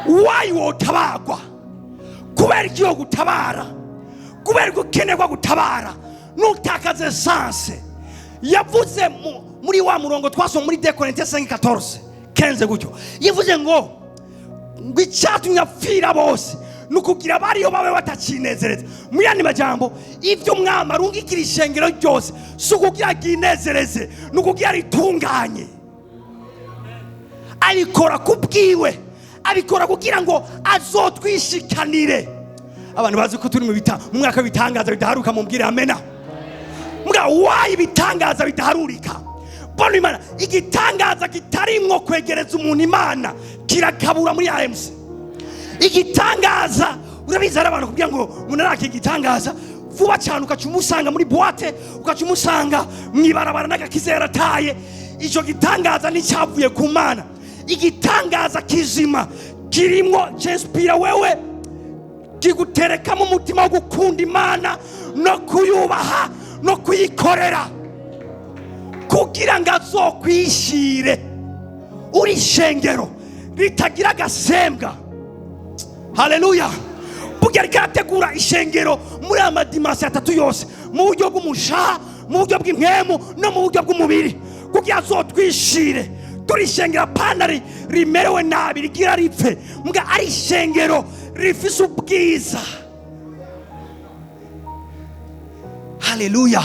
Wayi wotabagwa? Kubera iki yo gutabara? Kubera ko ukenerwa gutabara, nutakaze essence. Yavuze muri wa murongo twasoma muri 2 Corinthiens 5:14 15 gutyo, yavuze ngo icyatumye apfira bose ni ukugira abariyo babe batakinezereza. Mu yandi majambo, ibyo Umwami arungikira ishengero ryose si ukugira ryinezereze, ni ukugira ritunganye. Abikora ku bwiwe, abikora kugira ngo azotwishikanire. Abantu bazi ko turi mu mwaka w'ibitangaza bidaharuka, mumbwire amena. Mbwa wayi ibitangaza bidaharurika bona Imana, igitangaza kitarimwo kwegereza umuntu Imana kirakabura muri AMC. Igitangaza, urabizi, hari abantu kugira ngo umuntu arake igitangaza vuba cyane, ugaca umusanga muri boîte, ugaca umusanga mu ibarabara n'agakiza yarataye. Icyo gitangaza nticyavuye ku Mana. Igitangaza kizima kirimwo cyinspira wewe, kiguterekamo umutima wo gukunda Imana no kuyubaha no kuyikorera, kugira ngo azokwishire uri ishengero ritagira agasembwa. Haleluya! Burya ariko arategura ishengero muri aya ma dimensions atatu yose, mu buryo bw'umushaha, mu buryo bw'impwemu no mu buryo bw'umubiri, kugira azotwishire turi ishengero apana rimerewe nabi rigira ripfe, mbwa ari ishengero rifise ubwiza. Haleluya!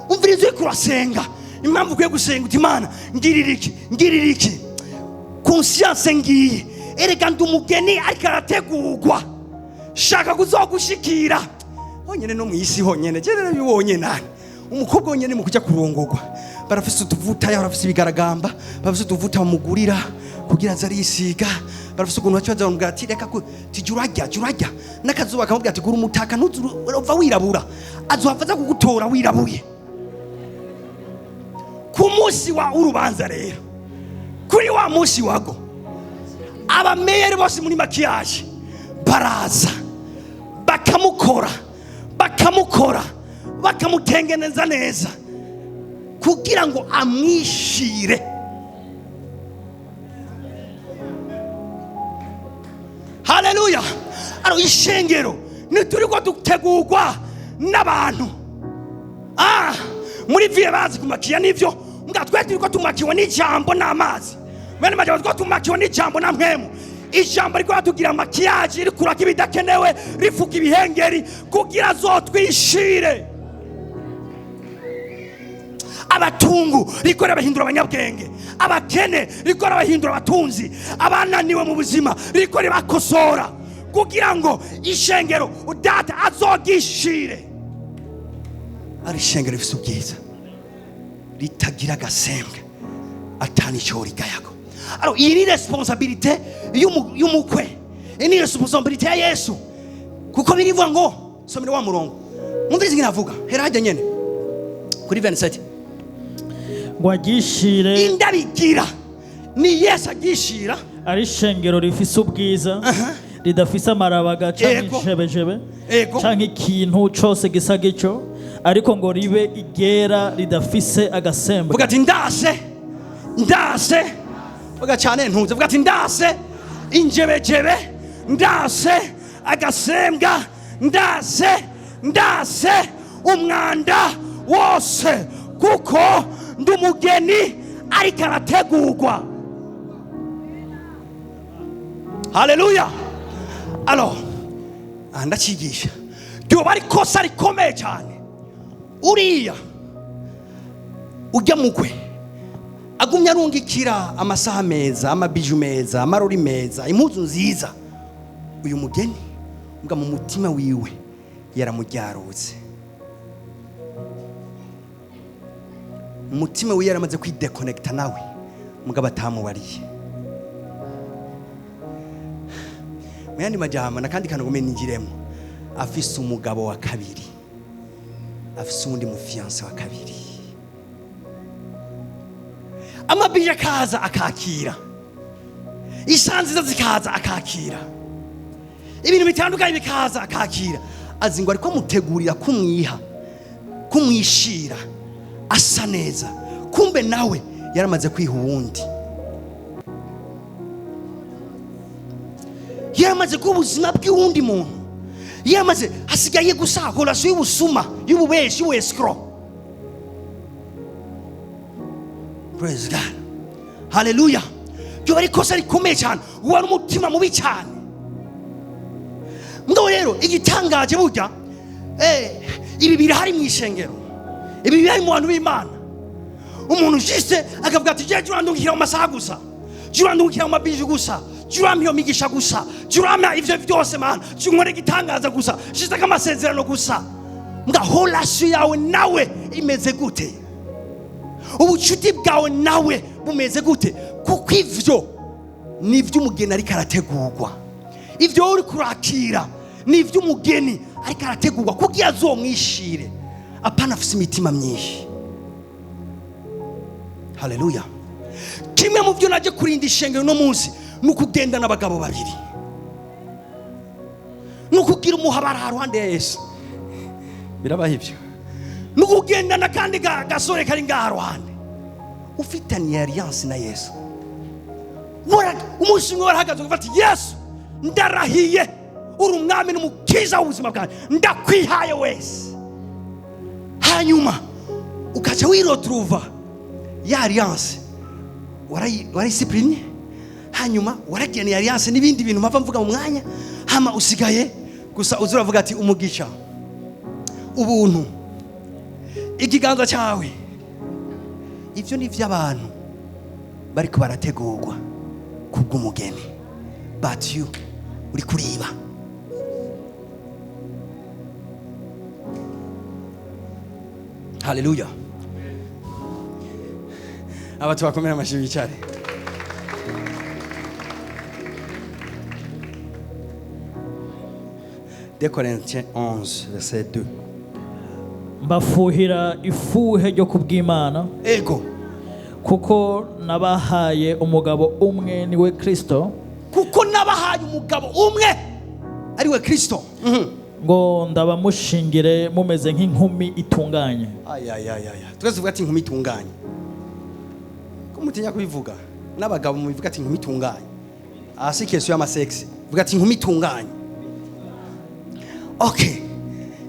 Umviriza, uriko urasenga, impamvu ukwiye gusenga uti: "Imana, ngirira iki, ngirira iki." Conscience ngiye, erega ndi umugeni ariko arategurwa, shaka kuzogushikira honyene no mu isi honyene. Je rero bibonye nani umukobwa wonyene mu kujya kurongorwa, barafise utuvuta, ya barafise ibigaragamba, barafise utuvuta bamugurira kugira aze arisiga, barafise ukuntu baca baza bamubwira ati: "Reka ko tijya urajya, jya urajya n'akazuba." Akamubwira ati: "Gura umutaka, ntuzuva wirabura, azohava aza kugutora wirabuye." Ku munsi wa urubanza rero, kuri wa munsi wago, abameyeri bose muri maquillage baraza bakamukora, bakamukora, bakamutengeneza neza kugira ngo amwishire. Haleluya! Aro ishengero ntituriko dutegurwa n'abantu. Muri vie bazi kumakiya nivyo, mbwa twe turiko tumakiwe n'ijambo n'amazi. Mwene majambo, turiko tumakiwe n'ijambo na mpwemu. Ijambo riko ratugira maquillage, rikurako ibidakenewe, rifuka ibihengeri kugira azotwishire. Abatungu riko rabahindura abanyabwenge, abakene riko rabahindura abatunzi, abananiwe mu buzima riko ribakosora, kugira ngo ishengero Data azogishire ari ishengero rifise ubwiza, ritagira agasembwe, atani icyo rigayago. Alors, iyi ni responsabilité y'umukwe, iyi ni responsabilité ya Yesu, kuko birivuga ngo, somera wa murongo, mwumvirize ingene avuga, hera hajya nyene kuri 27. Ngo agishire. Indabigira ni Yesu agishira. Ari ishengero rifise ubwiza, ridafise amarabaga canke injebejebe canke ikintu cose gisa gityo, ariko ngo ribe igera ridafise agasembwa. Vuga ati: "Ndase, ndase." Vuga cyane, ntuze. Vuga ati: "Ndase injebejebe, ndase agasembwa, ndase, ndase umwanda wose, kuko ndi umugeni ariko arategurwa." Haleluya! Alors, aha ndacigisha, ryoba ari ikosa rikomeye cyane uriya ujya mukwe agumya arungikira amasaha meza, ama bijoux meza, amarori meza, impuzu nziza, uyu mugeni mbwa mu mutima wiwe yaramuryarutse, mu mutima wiwe yaramaze kwidekonekita nawe, mugabo atamubariye. Mu yandi majambo, nakandi kantu ngome ningiremo, afise umugabo wa kabiri, afise uwundi mu fiancé wa kabiri. Ama bijoux akaza akakira, isaha nziza zikaza akakira, ibintu bitandukanye bikaza akakira, azi ngo ariko amutegurira kumwiha, kumwishira asa neza, kumbe nawe yaramaze kwiha uwundi. Yaramaze kuba ubuzima bw'uwundi muntu. Yaramaze, hasigaye gusa relation y'ubusuma, y'ububeshi, y'ubu-escroc. Praise God, haleluya. Ryo ari ikosa rikomeye cyane, uba ari umutima mubi cyane. Mugabo rero igitangaje burya, ibi birahari mu ishengero, ibi birahari mu bantu b'Imana. Umuntu juste akavuga ati: "Je urandungikira mu masaha gusa, je urandungikira mu mabiji gusa, je urampa iyo migisha gusa, je urampa ivyo vyose, Mana, je unkore igitangaza gusa, juste amasezerano gusa." Mbwa relation yawe nawe imeze gute? Ubucuti bwawe nawe bumeze gute? Kuko ivyo ni ivy'umugeni ariko arategurwa. Ivyo uri kurakira ni ivy'umugeni ariko arategurwa kugira azomwishire. Apana afise imitima myinshi. Haleluya. Kimwe mu byo naje kurinda ishengero uno munsi ni ukugenda n'abagabo babiri, ni ukugira umuhabara ruhande ya Yesu. Birabaho ibyo, ni ukugendana kandi gasore kari ngaha ruhande ufitaniye alliance na Yesu. Umunsi umwe warahagaze ukavuga ati: "Yesu, ndarahiye, uri umwami n'umukiza w'ubuzima bwanjye, ndakwihaye wese." Hanyuma ukaca wiroturuva ya alliance warayisiprimye, hanyuma warageneye alliance n'ibindi bintu mpava mvuga mu mwanya. Hama usigaye gusa uza uravuga ati: "Umugisha, ubuntu, ikiganza cyawe." Ibyo ni iby'abantu bariko barategurwa kubw'umugeni, but you uri kuriba. Haleluya. Aba tubakomera amashyi, bicare. 2 Corinthiens 11 verset 2. Mbafuhira ifuhe ryo kubw'Imana, kuko nabahaye umugabo umwe, niwe Kristo, Kuko nabahaye umugabo umwe, ariwe Kristo. Ngo ndabamushingire mumeze nk'inkumi itunganye. Ayayayaya, twese tuvuga ati: "Inkumi itunganye." Ko mutinya kubivuga? N'abagabo mubivuga ati: "Inkumi itunganye." Aha si question y'ama sexe. Vuga ati: "Inkumi itunganye." Okay,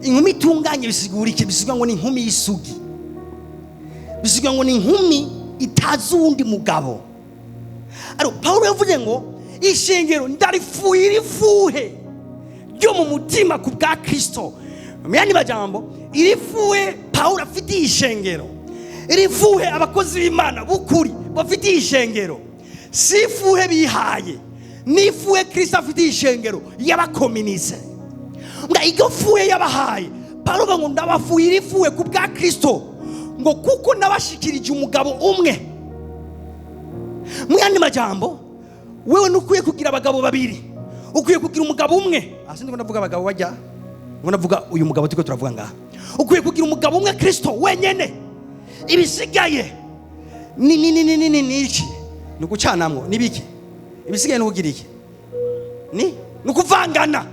inkumi itunganye bisigura iki? Bisigura ngo ni inkumi y'isugi, bisigura ngo ni inkumi itazi uwundi mugabo. Aro Paulo yavuze ngo: "Ishengero ndarifuhira ifuhe ryo mu mutima ku bwa Kristo." Mu yandi majambo, iri fuhe Paulo afitiye ishengero, iri fuhe abakozi b'Imana b'ukuri bafitiye ishengero, si ifuhe bihaye, ni ifuhe Kristo afitiye ishengero y'abakominise. Nga iryo fuhe yabahaye, Paulo avuga ngo: "Ndabafuhira ifuhe ku bwa Kristo, ngo kuko nabashikirije umugabo umwe." Mu yandi majambo, wewe ntukwiye kugira abagabo babiri, ukwiye kugira umugabo umwe. Aha sindiko ndavuga abagabo bajya, ndiko ndavuga uyu mugabo turiko turavuga ngaha. Ukwiye kugira umugabo umwe, Kristo wenyene. Ibisigaye ni iki? Ni ugucanamwo, ni biki? Ibisigaye ni ukugira iki? Ni ukuvangana.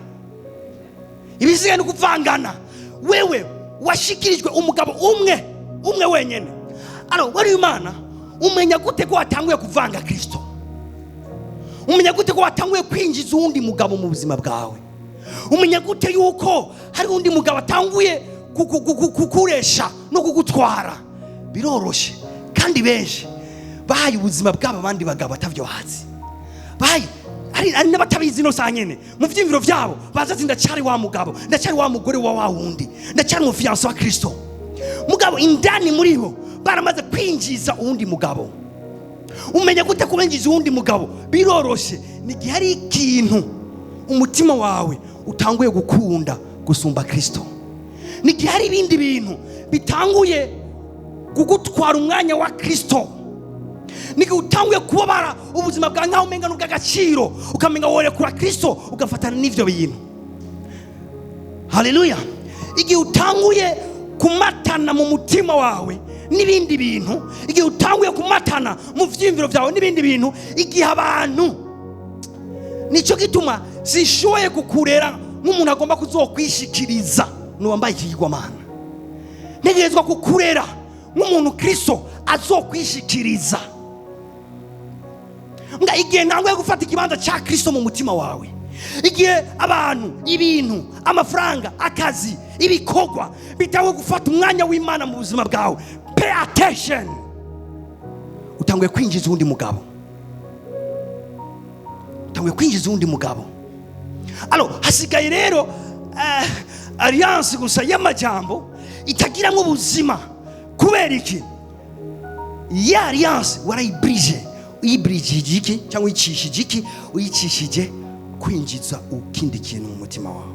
Ibisigaye ni ukuvangana. Wewe washikirijwe umugabo umwe, umwe wenyene. Aro wari Imana, umenya gute ko watanguye kuvanga Kristo? Umenya gute ko watanguye kwinjiza uwundi mugabo mu buzima bwawe? Umenya gute yuko hari undi mugabo atanguye kukuresha no kugutwara? Biroroshe, kandi benshi bahaye ubuzima bwabo abandi bagabo batavyo bazi. Bahaye, hari n'abatabizi no saa nyene mu vyiyumviro vyabo baza ati: "Ndacyari wa mugabo, ndacyari wa mugore wa wa wundi, ndacyari umu fiancé wa Kristo." Mugabo indani muri bo baramaze kwinjiza uwundi mugabo. Umenya gute kubinjiza uwundi mugabo? Biroroshe, ni igihe hari ikintu umutima wawe utanguye gukunda gusumba Kristo, ni igihe hari ibindi bintu bitanguye kugutwara umwanya wa Kristo, ni igihe utanguye kubabara ubuzima bwawe nkaho umenga n'ubw'agaciro, ukamenga worekura Kristo ugafatana n'ivyo bintu. Haleluya. Igihe utanguye kumatana mu mutima wawe n'ibindi bintu, igihe utanguye kumatana mu vyiyumviro vyawe n'ibindi bintu, igihe abantu, nicyo gituma sishoboye kukurera nk'umuntu agomba kuzokwishikiriza nuwambaye ikigirwamana. Ntegerezwa kukurera nk'umuntu Kristo azokwishikiriza. Mbwa igihe ntanguye gufata ikibanza cya Kristo mu mutima wawe. Igihe abantu, ibintu, amafaranga, akazi, ibikorwa bitawe gufata umwanya w'Imana mu buzima bwawe, pay attention, utanguye kwinjiza uwundi mugabo, utanguye kwinjiza uwundi mugabo. Alors hasigaye rero alliance gusa y'amajambo itagiramo ubuzima. Kubera iki? Ya alliance warayibrije. Uyibrije iki cyangwa uyicishije iki? Uyicishije kwinjiza ukindi kintu mu mutima wawe.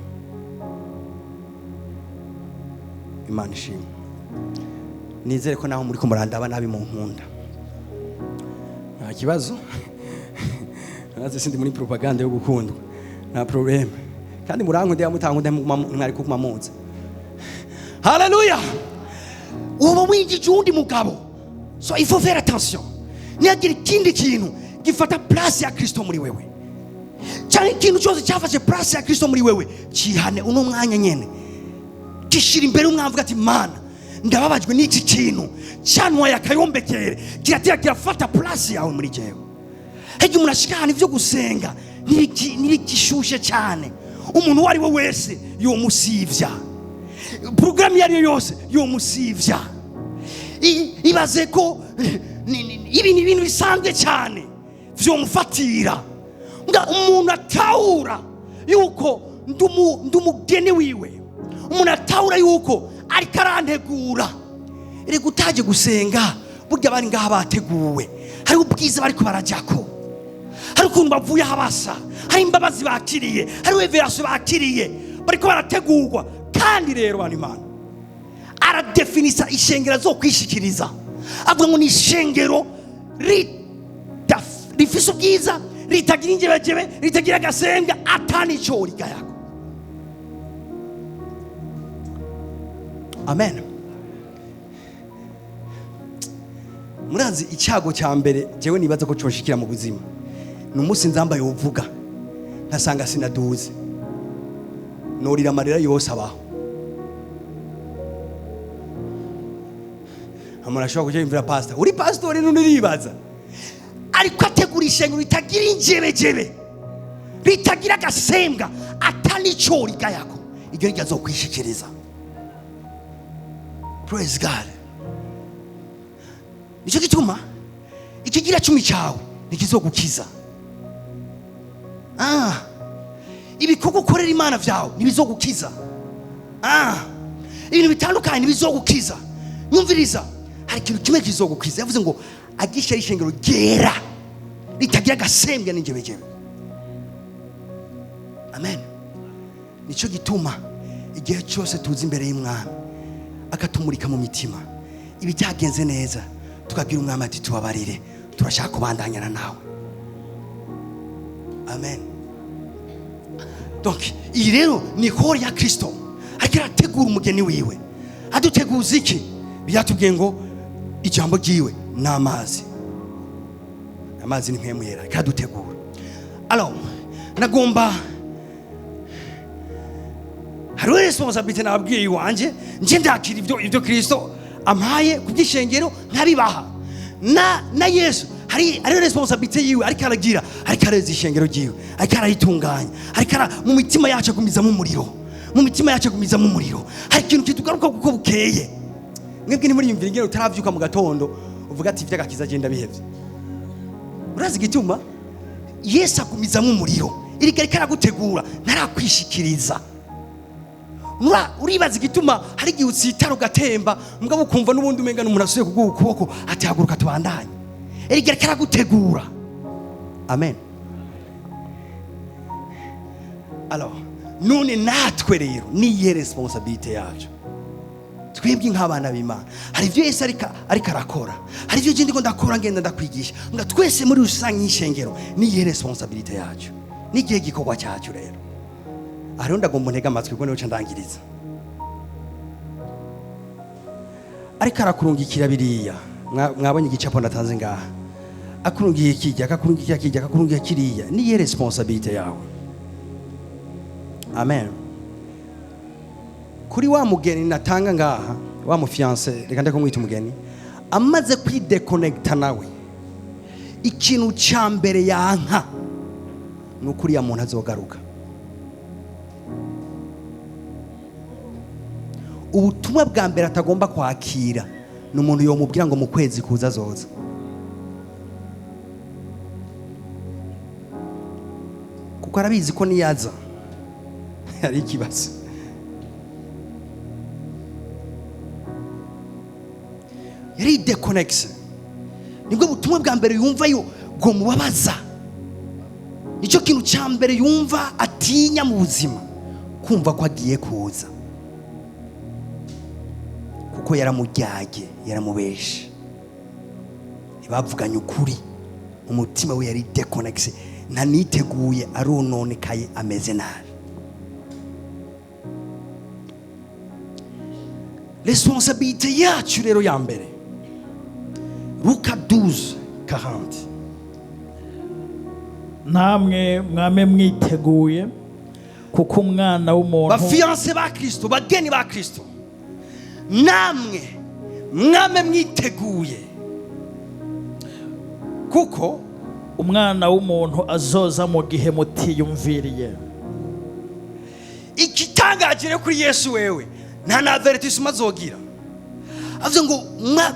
Imana ishimwe. Nizere ko naho muri ko murandaba nabi mu nkunda, nta kibazo. Naze sindi muri propaganda yo gukundwa, nta problème. Kandi murankunda, yamutankunda mwari kuguma muza. Haleluya. Uba winjije uwundi mugabo. So il faut faire attention, ntihagire ikindi kintu gifata place ya Kristo muri wewe, cyangwa ikintu cyose cyafashe place ya Kristo muri wewe cihane uno mwanya nyene, gishira imbere umwavuga ati: "Mana, ndababajwe n'iki kintu cyanwaye akayombekere, kiratira kirafata place yawe muri jewe." Hirya umuntu ashika ahantu ibyo gusenga ntibigishushe cyane, umuntu uwo ari we wese yomusivya, porogaramu iyo ari yo yose yomusivya. Ibaze ko ibi ni ibintu bisanzwe cyane vyomufatira. Mbwa umuntu atahura yuko ndumugeni wiwe, umuntu atahura yuko ariko arantegura. Erega utaje gusenga, burya bari ngaha bateguwe, hari ubwiza bariko barajyako, hari ukuntu bavuye aho basa, hari imbabazi bakiriye, hari révélation bakiriye, bariko barategurwa. Kandi rero bantu, Imana aradefinisa ishengero azokwishikiriza, avuga ngo ni ishengero rifise ubwiza, ritagira injebejebe, ritagira agasembwa, atanico rigayako. Amen. Murazi icyago cya mbere jewe nibaza ko conshikira mu buzima ni umunsi nzambaye uvuga nkasanga sinaduze, norira amarira yose abaho. Umuntu ashobora kujya yumvira pastor, uri pastor none uribaza, ariko ategura ishengero ritagira injebejebe, ritagira agasembwa, atanico rigayako, iryo niryo azokwishikiriza. Praise God. Nicyo gituma ikigira cumi cyawe ntikizogukiza. Ibikorwa ukorera Imana byawe ntibizogukiza. Ibintu bitandukanye ntibizogukiza. Nyumviriza, hari ikintu kimwe kizogukiza. Yavuze ngo agisha ishengero ryera ritagira agasembwa n'injebejebe. Amen. Nicyo gituma igihe cyose tuza imbere y'Umwami akatumurika mu mitima, ibitagenze neza tukabwira Umwami ati: "Tubabarire, turashaka kubandanyana nawe." Amen. Donc iyi rero ni corps ya Kristo, ariko arategura umugeni wiwe. Aduteguza iki? Byatubwiye ngo ijambo ryiwe ni amazi, amazi ni mpemu yera, ariko aradutegura. Alors nagomba, hariho responsabilité nababwiye iwanje, nje ndakira ibyo Kristo ampaye ku by'ishengero nkabibaha. Na Yesu hari responsabilité yiwe ariko aragira, ariko areza ishengero ryiwe, ariko arayitunganya, ariko mu mitima yacu agumizamo umuriro, mu mitima yacu agumizamo umuriro. Hari ikintu kitugaruka kuko bukeye. Mwebwe ntimuriyumvira ingene utaravyuka mu gatondo uvuga ati: "Ivy'agakiza agenda bihevye." Urazi igituma? Yesu agumizamo umuriro, iriko ariko aragutegura, ntarakwishikiriza. Uribaza igituma hari igihe utsitara ugatemba, mugabo ukumva n'ubundi umenga n'umuntu asubiye kuguha ukuboko ati: "Haguruka tubandanye." Erega ariko aragutegura. Amen. Alors none natwe rero niyihe responsabilité yacu twebwe nk'abana b'Imana? Hari ibyo Yesu ariko arakora, hari ibyo ndiko ndakora, ngenda ndakwigisha nga twese muri rusange y'ishengero. Niyihe responsabilité yacu? N'igihe gikorwa cyacu rero? Hariho, ndagomba ntege amatwi kuko niho ndangiriza. Ariko arakurungikira biriya. Mwabonye igicapo natanze ngaha, akurungiye kijya, akakurungikira kijya, akakurungikira kiriya. Niyihe responsabilité yawe? Amen. Kuri wa mugeni natanga ngaha, wa mufiancé, reka ndeke kumwita umugeni, amaze kwidekonekita nawe, ikintu cya mbere yanka ni uko uriya muntu azogaruka. Ubutumwa bwa mbere atagomba kwakira ni umuntu yomubwira ngo mu kwezi kuza azoza. Kuko arabizi ko niyaza ari ikibazo. Yari déconnecté. Nibwo butumwa bwa mbere yumva yo bwomubabaza. Nicyo kintu cya mbere yumva atinya mu buzima, kumva ko agiye kuza. Kuko yaramujyage, yaramubeshe. Ntibavuganye ukuri, umutima we yari déconnecté, ntaniteguye, arononekaye, ameze nabi. Responsabilité yacu rero ya mbere, Luka 12:40. Namwe mwame mwiteguye, kuko Umwana w'umuntu Ba fiancés ba Kristo, bageni ba Kristo, namwe mwame mwiteguye, kuko Umwana w'umuntu azoza mu gihe mutiyumviriye. Igitangaje rero kuri Yesu, wewe nta na avertissement azogira. Avuze ngo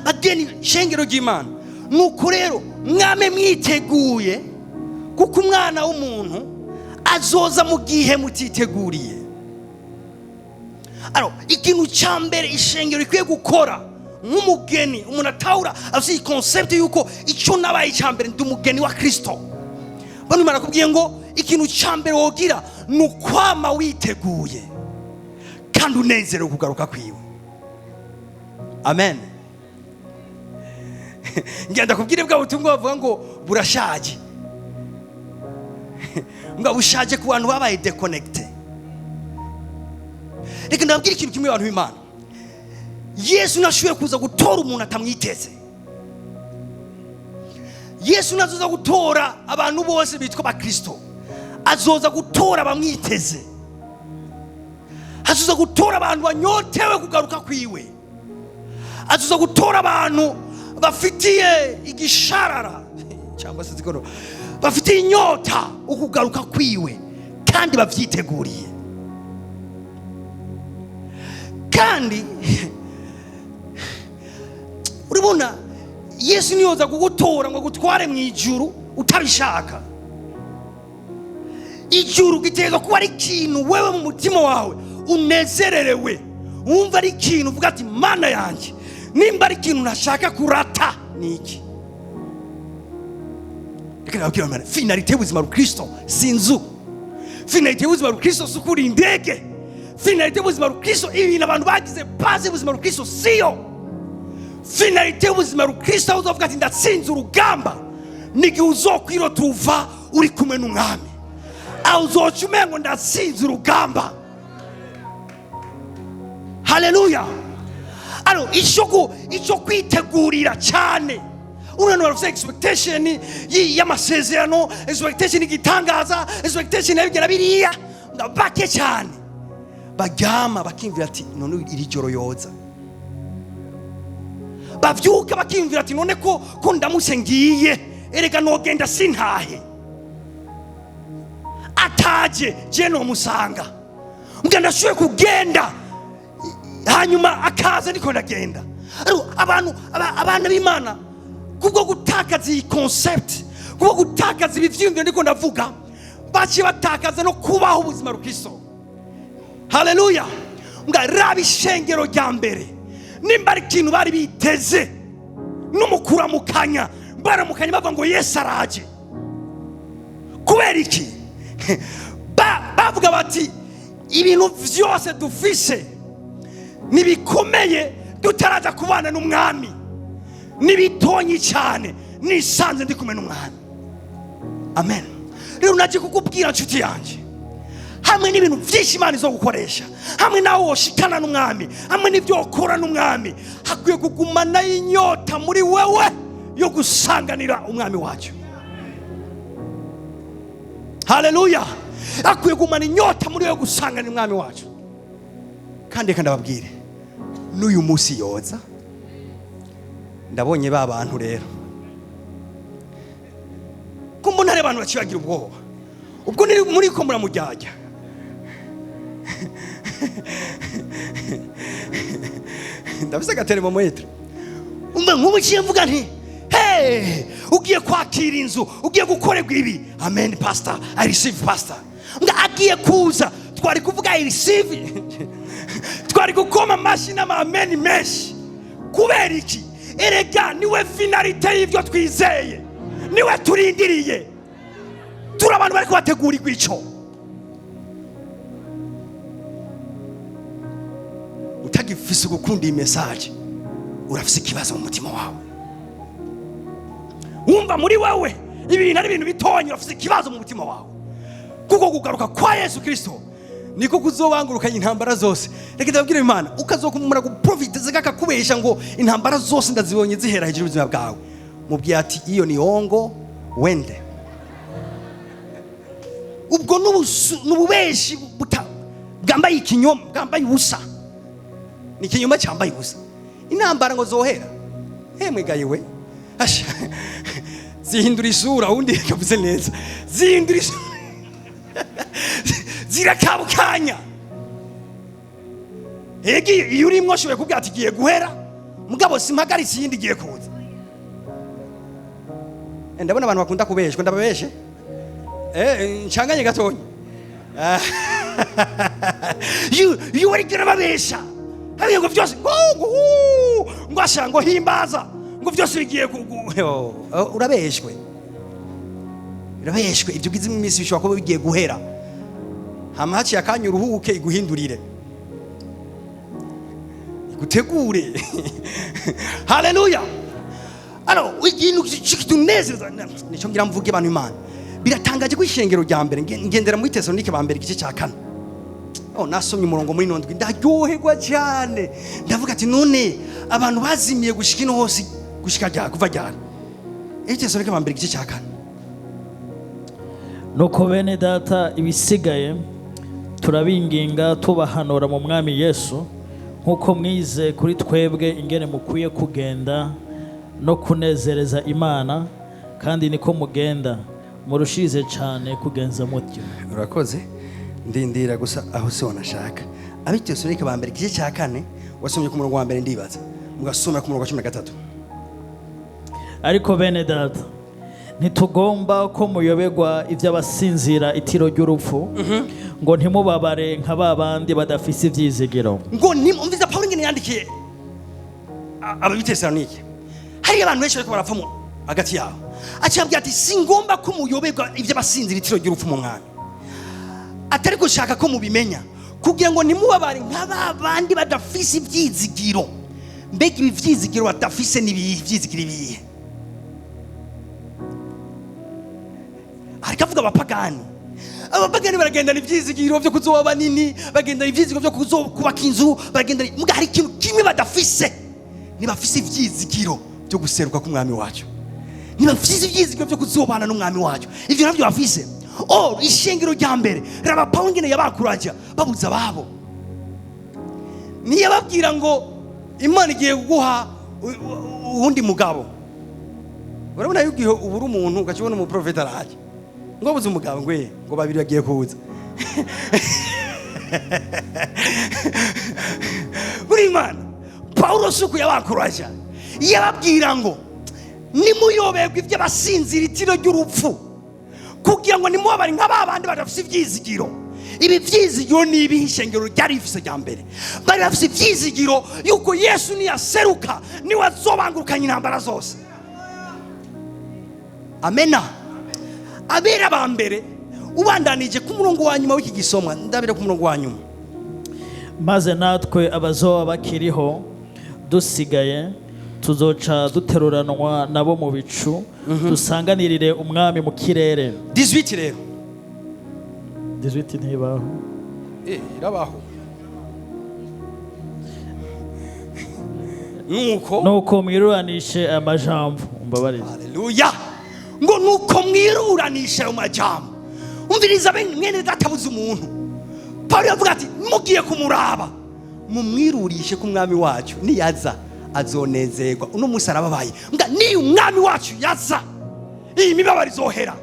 bageni, shengero ry'Imana, nuko rero mwame mwiteguye, kuko Umwana w'umuntu azoza mu gihe mutiteguriye. Alors, ikintu cya mbere ishengero rikwiye gukora nk'umugeni, umuntu atahura afite iyi concept yuko icyo nabaye icya mbere, ndi umugeni wa Kristo. Bano barakubwiye ngo ikintu cya mbere wogira ni ukwama witeguye kandi unezerewe kugaruka kwiwe. Amen. Ngenda kubwire bwa butumwa bavuga ngo burashaje, ngo bushaje ku bantu babaye déconnecté. Reka ndababwire ikintu kimwe, abantu b'Imana: Yesu nashoboye kuza gutora umuntu atamwiteze. Yesu nazoza gutora abantu bose bitwa abakristo, azoza gutora abamwiteze, azoza gutora abantu banyotewe kugaruka kwiwe, azoza gutora abantu bafitiye igisharara cyangwa se zikono, bafitiye inyota ukugaruka kwiwe kandi bavyiteguriye. Kandi urabona, Yesu niyoza kugutora ngo agutware mu ijuru utabishaka. Ijuru giteza kuba ari ikintu wewe mu mutima wawe unezererewe, wumva ari ikintu uvuga ati: "Mana yanjye, nimba ari ikintu ntashaka kurata ni iki?" Reka nababwire Mana, finalité y'ubuzima bw'Ukristo si inzu, finalité y'ubuzima bw'Ukristo si ukuri indege, finalité y'ubuzima bw'Ukristo, ibintu abantu bagize base y'ubuzima bw'Ukristo siyo finalité y'ubuzima bw'Ukristo. Aho uzavuga ati: "Ndatsinze urugamba", n'igihe uzokwirota uva uri kumwe n'Umwami, aho uzoca umengo ndatsinze urugamba. Haleluya! Alors, icyo kwitegurira cyane, urabona, bafite expectation y'amasezerano, expectation y'igitangaza, expectation y'ibigera biriya. Bake cyane baryama bakimvira ati: "None iri joro yoza?" Bavyuka bakiyumvira ati: "None ko ndamutse ngiye, erega nogenda sintahe, ataje je nomusanga, mbwa ndashoboye kugenda hanyuma akaza ndiko ndagenda." Ariko abantu abana b'Imana, kubwo gutakaza iyi concept, kubwo gutakaza ibi vyiyumviro ndiko ndavuga, baciye batakaza no kubaho ubuzima rukristo. Haleluya! Mbwa raba ishengero rya mbere, nimba ari ikintu bari biteze n'umukuramukanya, baramukanya bavuga ngo: "Yesu araje." Kubera iki? Bavuga bati: "Ibintu vyose dufise nibikomeye tutaraza kubana n'Umwami, nibitonyi cyane nisanze ndi kumwe n'Umwami." Amen. Rero naje kukubwira, nshuti yanjye, hamwe n'ibintu byinshi Imana izo gukoresha, hamwe nawe woshikana n'Umwami, hamwe n'ibyo wakora n'Umwami, hakwiye kugumana inyota muri wewe yo gusanganira Umwami wacu. Haleluya! Akwiye kugumana inyota muri wewe yo gusanganira Umwami wacu. Kandi reka ndababwire, n'uyu munsi yoza. Ndabonye ba bantu rero ko mbona hari abantu bacibagira ubwoba, ubwo ni muri ko muramujyajya. Ndafise aga thermomètre. Umva, nk'ubu uciye mvuga nti: "Hey, ugiye kwakira inzu, ugiye gukorerwa ibi." "Amen, pastor, I receive, pastor." Nga agiye kuza, twari kuvuga "I receive", twari gukoma amashyi n'amameni menshi. Kubera iki? Erega niwe finalité y'ibyo twizeye, niwe turindiriye. Turi abantu bari kubategurirwa ico. Utagifise gukunda iyi message, urafise ikibazo mu mutima wawe. Wumva muri wewe ibintu ari ibintu bitonyi, urafise ikibazo mu mutima wawe, kuko kugaruka kwa Yesu Kirisito niko kuzobangurukanya intambara zose. Reka ndababwire, Imana ukazokumura guprofita kakakubesha ngo intambara zose ndazibonye zihera hejuru y'ubuzima bwawe, mubwiye ati: "Iyo ni ongo wende." Ubwo n'ububeshi bwambaye ikinyoma, bwambaye ubusa. Ni ikinyoma cyambaye ubusa. Intambara ngo zohera hemwe gayiwe? Asha, zihindura isura. Undi kavuze neza, zihindura isura, zirakabukanya. Egi iyo urimwo ashoboye kubwira ati igiye guhera, mugabo simpagaritse, iyindi igiye kuza. Ndabona abantu bakunda kubeshwa. Ndababeshe? Ncanganye gatonya. Iyo wariko urababesha hariya ngo byose ngo hu, ngo asha, ngo himbaza, ngo byose bigiye oh, urabeshwe, urabeshwe. Ibyo ugize iminsi bishobora kuba bigiye guhera, hama haciye akanya uruhuke, iguhindurire, igutegure. Haleluya! Alors, ikintu kitunezeza nico ngira mvuge, abantu Imana. Biratangaje ko ishengero rya mbere, ngendera muri Tesalonike ba mbere igice cya 4. Oh, nasomye umurongo muri nondwi, ndaryoherwa cyane. Ndavuga ati: "None abantu bazimiye gushika ino hose gushika ryari, kuva ryari?" Tesalonike ba mbere igice cya 4. Nuko bene data, ibisigaye turabinginga tubahanura mu Mwami Yesu, nk'uko mwize kuri twebwe ingene mukwiye kugenda no kunezereza Imana, kandi niko mugenda, murushirize cyane kugenza mutyo. Urakoze. Ndindira gusa, aho si wanashaka. Abitesalonike ba mbere igice cya 4, wasomye ku murongo wa mbere, ndibaza mugasomera ku murongo wa 13. Ariko bene data, ntitugomba ko muyoberwa iby'abasinzira itiro ry'urupfu, ngo ntimubabare nka ba bandi badafise ibyizigiro. Ngo umviza Pawulo ingene yandikiye ababitesalonike. Hari abantu benshi bariko barapfa mu hagati yabo. Acabwira ati: "Singomba ko muyoberwa iby'abasinzira itiro ry'urupfu mu Mwami, atari gushaka ko mubimenya kugira ngo ntimubabare nka ba bandi badafise ibyizigiro." Mbega ibi vyizigiro badafise ni ibihe? Ivyizigiro ibihe? Ariko avuga abapagani. Abapagani baragendana ivyizigiro vyo kuzoba banini, bagendana ivyizigiro vyo kuzokubaka inzu, bagendana. Muga hari ikintu kimwe badafise: ntibafise ivyizigiro byo guseruka k'Umwami wacu, ntibafise ivyizigiro byo kuzobana n'Umwami wacu. Ivyo navyo bafise. Oh, ishengero rya mbere, raba Pawulo ingene yabakuraja babuza ababo. Ntiyababwira ngo Imana igiye kuguha uwundi mugabo. Urabona yuko igihe ubura umuntu, ugaca ubona umuprofeta araje ngo abuze umugabo, ngo ngo babiri bagiye kuza. Buri Imana, Pawulo si uku yabakuraja. Yababwira ngo nimuyoberwe iby'abasinzira itiro ry'urupfu, kugira ngo nimubabare nka ba bandi badafise ivyizigiro. Ibi vyizigiro ni ibihe ishengero ryari rifise rya mbere? Bari bafise ivyizigiro yuko Yesu niyaseruka niwe azobangurukanya intambara zose. Amena. Abera ba mbere, ubandanije ku murongo wa nyuma w'iki gisomwa, ndabira ku murongo wa nyuma. Maze natwe abazoba bakiriho dusigaye tuzoca duteruranwa nabo mu bicu, dusanganirire Umwami mu kirere. 18 rero. 18 ntibaho. Irabaho. Nuko Nuko mwiruranishe amajambo, umbabarire. Haleluya! Ngo nuko mwiruranisha ayo majambo. Umviriza mwene databuze umuntu, Pawulo yavuga ati: "Mugiye kumuraba, mumwirurishe ko Umwami wacu niyaza azonezerwa." Uno munsi arababaye, mbwa niyo Umwami wacu yaza iyi mibabaro izohera.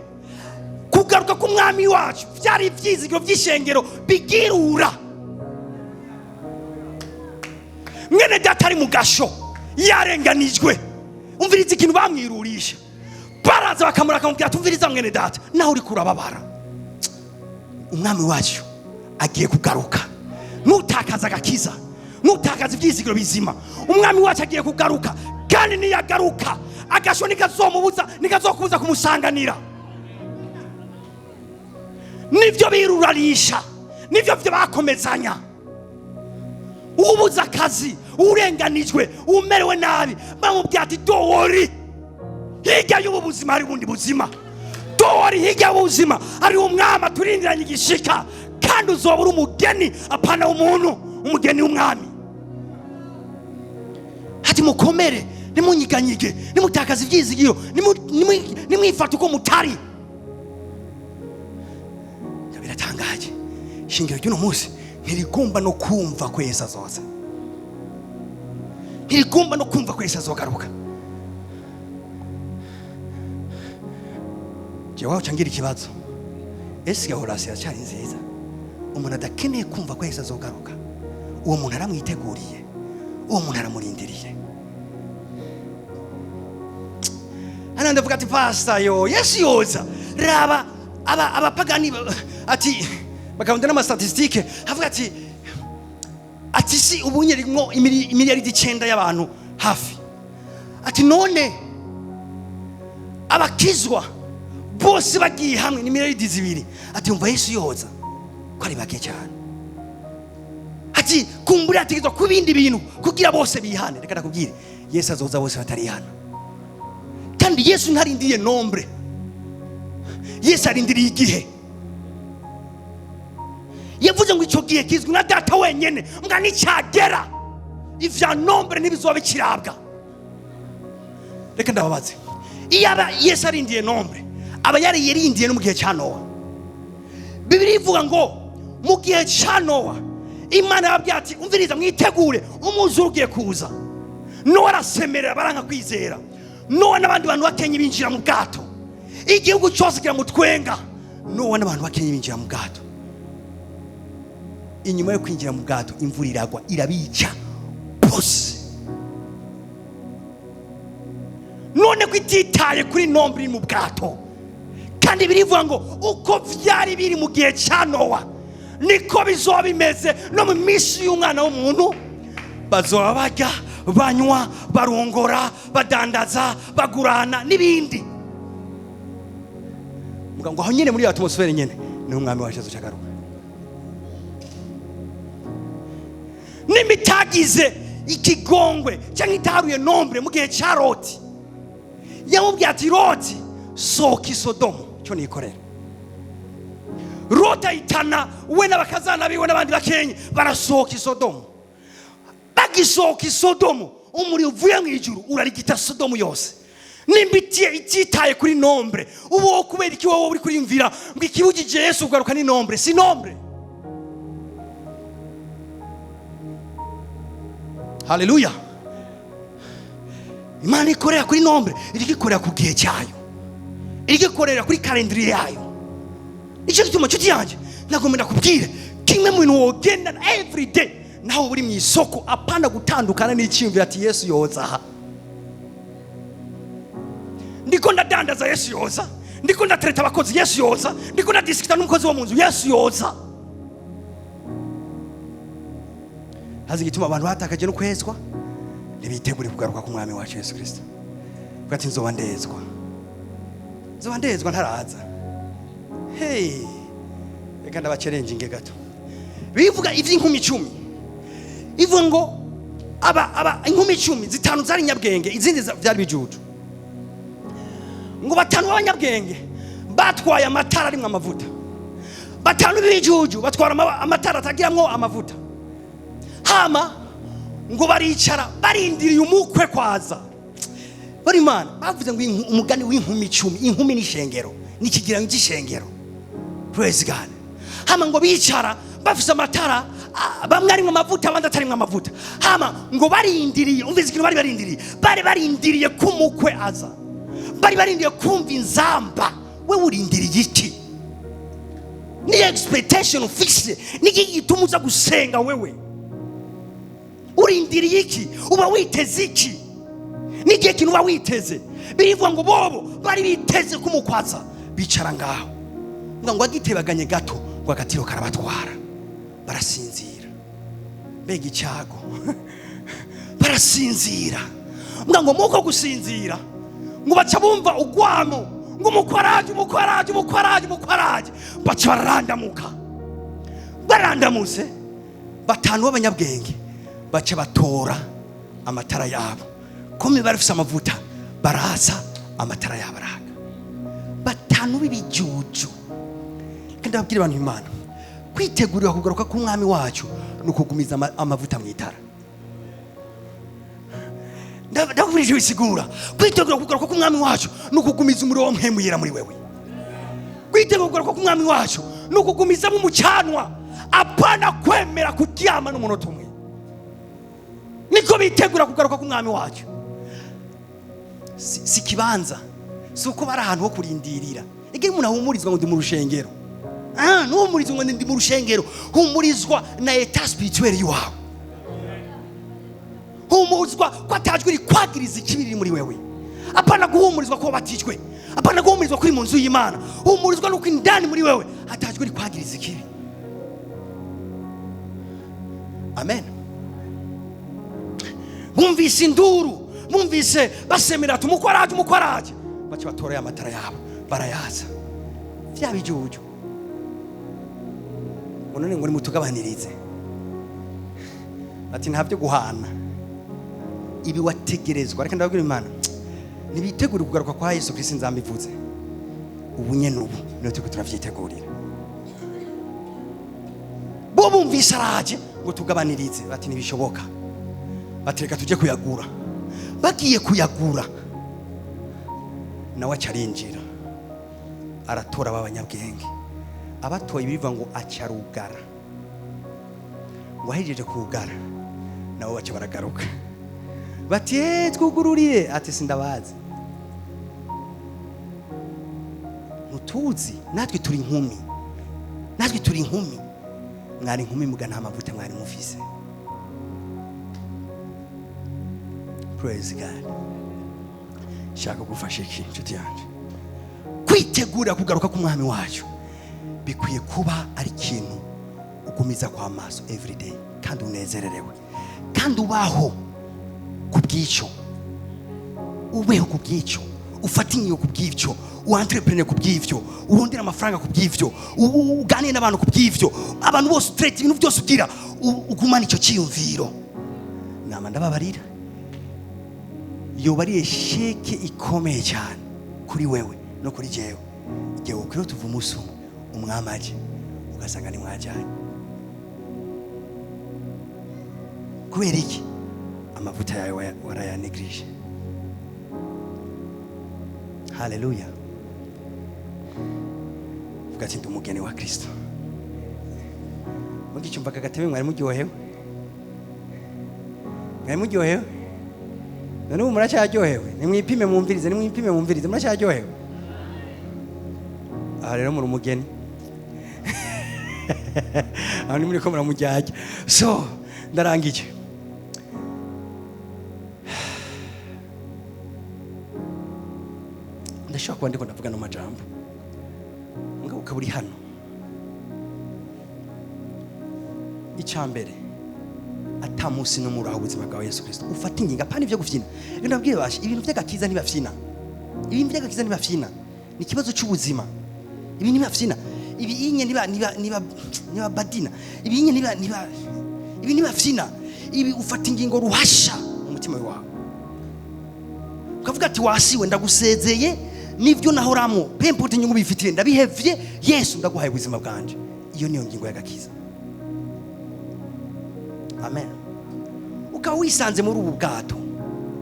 Kugaruka k'Umwami wacu byari ibyizigiro by'ishengero bigirura. Mwene data. Data ari mu gasho, yarenganijwe, umviriza ikintu bamwirurisha. Baraza bakamuraka, bakamubwira ati: "Umviriza mwene data, nawe uri kurababara, umwami wacu agiye kugaruka. Nutakaza agakiza, nutakaza ibyizigiro bizima. Umwami wacu agiye kugaruka, kandi niyagaruka agasho nikazomubuza, nikazokubuza kumusanganira." Nibyo birurarisha, nibyo byo bakomezanya. Ubuze akazi, urenganijwe, umerewe nabi, bamubwira ati: "Don't worry, hirya y'ubu buzima hari ubundi buzima. Don't worry, hirya y'ubuzima hari umwami aturindiranye igishika, kandi uzoba uri umugeni, apana umuntu, umugeni w'umwami." Ati: "Mukomere, nimunyiganyige, nimutakaze ibyizigiro, nimwifate uko mutari." Biratangaje, ishingiro ry'uno munsi ntirigomba no kumva ko Yesu azoza, ntirigomba no kumva ko Yesu azogaruka. Jewe wacu ngira ikibazo: ese gahorasi iracyari nziza? Umuntu adakeneye kumva ko Yesu azogaruka, uwo muntu aramwiteguriye? Uwo muntu aramurindiriye? Hano ndavuga ati: "Pastor, yo Yesu yoza." Raba aba abapagani ati bakabona n'ama statistiques, avuga ati si ubunye rimwo 9 imiliyaridi y'abantu hafi. Ati none abakizwa bose bagiye hamwe ni 2 miliyaridi. Ati umva Yesu yoza ko ari bake cyane. Ati kumbura hategerezwa ku bindi bintu kugira bose bihane. Reka ndakubwire, Yesu azoza bose batarihana. Kandi Yesu ntarindiriye nombre, Yesu arindiriye igihe. Yavuze ngo icyo gihe kizwi na Data wenyine. Mbwa nicyagera, ivya nombre ntibizoba bikirabwa. Reka ndababaze: iyo aba Yesu arindiye nombre, aba yari yarindiye no mu gihe cya Nowa. Bibiri ivuga ngo mu gihe cya Nowa Imana yababwiye ati: "Umviriza, mwitegure, umwuzure ugiye kuza." Nowa arasemerera, baranga kwizera. Nowa n'abandi bantu bakenye binjira mu bwato, igihugu cyose kiramutwenga. Nowa n'abantu bakenye binjira mu bwato. Inyuma yo kwinjira mu bwato, imvura iragwa, irabica bose. None ko ititaye kuri nombre iri mu bwato, kandi birivuga ngo uko byari biri mu gihe cya Nowa niko bizoba bimeze no mu minsi y'Umwana w'umuntu: bazoba barya, banywa, barongora, badandaza, bagurana n'ibindi. Muga ngo aho nyine muri iyo atmosphère nyine niho umwami wacu azoca agaruka. Nimitagize ikigongwe cyangwa itaharuye nombre mu gihe cya Loti, yamubwiye ati: "Loti, sohoka i Sodomu, cyo nikorera." Loti ahitana we n'abakazana biwe n'abandi bakenye, barasohoka i Sodomu. Bagisohoka i Sodomu, umuriro uvuye mu ijuru urarigita Sodomu yose. Nimba ititaye kuri nombre, ubu wowe kubera iki wowe uri kuriyumvira ngo ikibujije Yesu kugaruka ni nombre? Si nombre. Haleluya! Imana ikorera kuri nombre, iriko ikorera ku gihe cyayo, iriko ikorera kuri calendrier yayo. Nicyo gituma, nshuti yanjye, nagomba ndakubwire kimwe mu bintu wogendana every day nawe uri mu isoko, apana gutandukana n'icyiyumviro ati: "Yesu yoza aha." Ndiko ndadandaza, Yesu yoza. Ndiko ndatereta abakozi, Yesu yoza. Ndiko ndadisikita n'umukozi wo mu nzu, Yesu yoza. Hazi igituma abantu batakaje no kwezwa? Ntibitegure kugaruka k'umwami wacu Yesu Kristo. Vuga ati: "Nzoba ndezwa, nzoba ndezwa ntaraza." Hey, reka ndabacerenjinge gato. Bivuga ivy'inkumi 10. Ivuga ngo aba inkumi 10, zitanu zari nyabwenge, izindi vyari bijuju. Ngo batanu b'abanyabwenge batwaye amatara arimwo amavuta, batanu b'ibijuju batwara amatara atagiramwo amavuta. Hama ngo baricara barindiriye umukwe kwaza. Bari Imana bavuze ngo umugani w'inkumi 10, inkumi n'ishengero, n'ikigereranyo cy'ishengero. Praise God. Hama ngo bicara bafise amatara, bamwe arimwo amavuta, abandi atarimwo amavuta. Hama ngo barindiriye, umvise ikintu bari barindiriye? Bari barindiriye ko umukwe aza, bari barindiriye kumva inzamba. We urindiriye iki? Ni expectation ufise? Niki gituma uza gusenga? Wewe Urindiriye iki? Uba witeze iki? N'igihe kintu uba witeze? Birivuga ngo bobo bari biteze kumukwaza, bicara ngaho ngo agitebaganye gato, ngo agatiro karabatwara, barasinzira. Mbega icyago! Barasinzira. Ngo muko gusinzira, ngo baca bumva ugwamo, ngo umukwe araje, umukwe araje, umukwe araje, umukwe araje. Baca bararandamuka. Barandamutse, batanu b'abanyabwenge baca batora amatara yabo, kome bari bafise amavuta, baraza amatara yabo araka. Batanu b'ibijuju. Kandi ababwira abantu, Imana kwitegurira kugaruka k'umwami wacu ni ukugumiza amavuta mu itara. Ndakubwira bisigura kwitegura kugaruka k'umwami wacu ni ukugumiza umuriro wa Mpwemu Yera muri wewe. Kwitegura kugaruka k'umwami wacu ni ukugumizamo umucanwa, apana kwemera kuryama n'umunota umwe. Niko bitegura kugaruka k'umwami wacu. Si kibanza, si uko bari ahantu ho kurindirira. Igihe umuntu ahumurizwa ngo ndi mu rushengero, ntuhumurizwa ngo ndi mu rushengero, humurizwa na état spirituel y'iwawe. Humurizwa ko atajwi rikwagiriza ikibi riri muri wewe, apana guhumurizwa ko wabatijwe, apana guhumurizwa ko uri mu nzu y'Imana. Humurizwa nuko indani muri wewe atajwi rikwagiriza ikibi. Amen. Bumvise induru, bumvise basemera ati umukwe araje, umukwe araje, baca batoreye amatara yabo, barayaza. Vya bijuju ngo none ngo nimutugabanirize. Ati nta byo guhana, ibi wategerezwa. Reka ndababwira, Imana ntibitegure kugaruka kwa Yesu Kristo nzambivuze ubu nyene, ubu niyo turiko turavyitegurira. Bo bumvise araje, ngo tugabanirize, bati ntibishoboka, bati reka tujye kuyagura. Bagiye kuyagura, nawe aca arinjira, aratora b'abanyabwenge. Abatoye, biva ngo acarugara, ngo ahejeje kugara, nabo baca baragaruka, bati "Eh, twugururire." Ati sindabazi, ntutuzi, natwe turi inkumi, natwe turi inkumi. Mwari inkumi muga nta mavuta mwari mufise. Praise God. Shaka gufasha iki, inshuti yanjye? Kwitegura kugaruka k'umwami wacu bikwiye kuba ari ikintu ugumiza kwa maso everyday, kandi unezererewe, kandi ubaho ku bw'icyo, ubeho ku bw'icyo, ufate ingingo ku bw'ibyo, uentrepreneur ku bw'ibyo, urondere amafaranga ku bw'ibyo, uganire n'abantu ku bw'ibyo, abantu bose utrete, ibintu byose ugira ugumane icyo cyiyumviro. Nama ndababarira, yoba ari échec ikomeye cyane kuri wewe no kuri jewe igihe ukwiriye tuva umunsi umwe umwami aje, ugasanga ntimwajyanye. Kubera iki? Amavuta yawe warayanegirije. Haleluya! Vuga ati ndi umugeni wa Kristo. Mugicyumva aka gatebe, mwari muryohewe, mwari muryohewe. None ubu muracyaryohewe? Nimwipime mwumvirize, nimwipime mwumvirize, muracyaryohewe? Aha rero muri umugeni, aho ni muri ko muramujyajya. So ndarangije. Ndashobora kuba ndiko ndavuga no majambo, mugabo ukaba uri hano. Icya mbere, ata munsi n'umwe uraho ubuzima bwawe Yesu Kristo, ufata ingingo, apana ibyo gufyina. Rero ndabwiye basha, ibintu by'agakiza ntibafyina, ibintu by'agakiza ntibafyina, ni ikibazo cy'ubuzima. Ibi ntibafyina, ibi inye niba niba niba niba badina, ibi inye niba niba ibi ntibafyina. Ibi ufata ingingo ruhasha mu mutima wawe, ukavuga ati wasiwe, ndagusezeye n'ibyo nahoramo, peu importe inyungu bifitiye, ndabihevye. Yesu, ndaguhaye ubuzima bwanje. Iyo niyo ngingo y'agakiza. Amen. Ukaba wisanze muri ubu bwato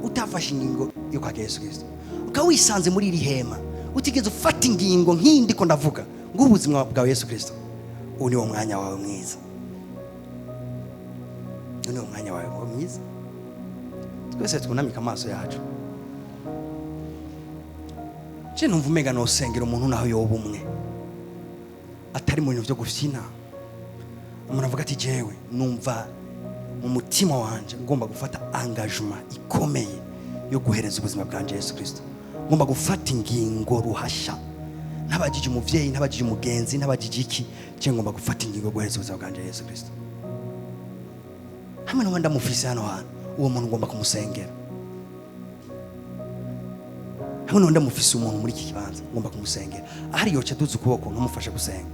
utafashe ingingo yo kwakira Yesu Kristo, ukaba wisanze muri iri hema utigeze ufata ingingo nk'iyi ndiko ndavuga, ngo ubuzima bwawe Yesu Kristo, ubu ni wo mwanya wawe mwiza, uyu ni wo mwanya wawe mwiza. Twese twunamike amaso yacu. Je numva umenga nosengera umuntu naho yoba umwe atari mu bintu byo gufyina, umuntu avuga ati jewe numva Mu mutima wanje ngomba gufata engagement ikomeye yo guhereza ubuzima bwanje Yesu Kristo. Ngomba gufata ingingo ruhasha, ntabagije umuvyeyi, ntabagije umugenzi, ntabagije iki, je ngomba gufata ingingo yo guhereza ubuzima bwanje Yesu Kristo. Hamwe n'uwo ndamufise hano hantu, uwo muntu ngomba kumusengera. Hamwe n'uwo ndamufise umuntu muri iki kibanza, ngomba kumusengera. Ahari yoca aduza ukuboko nkamufasha gusenga.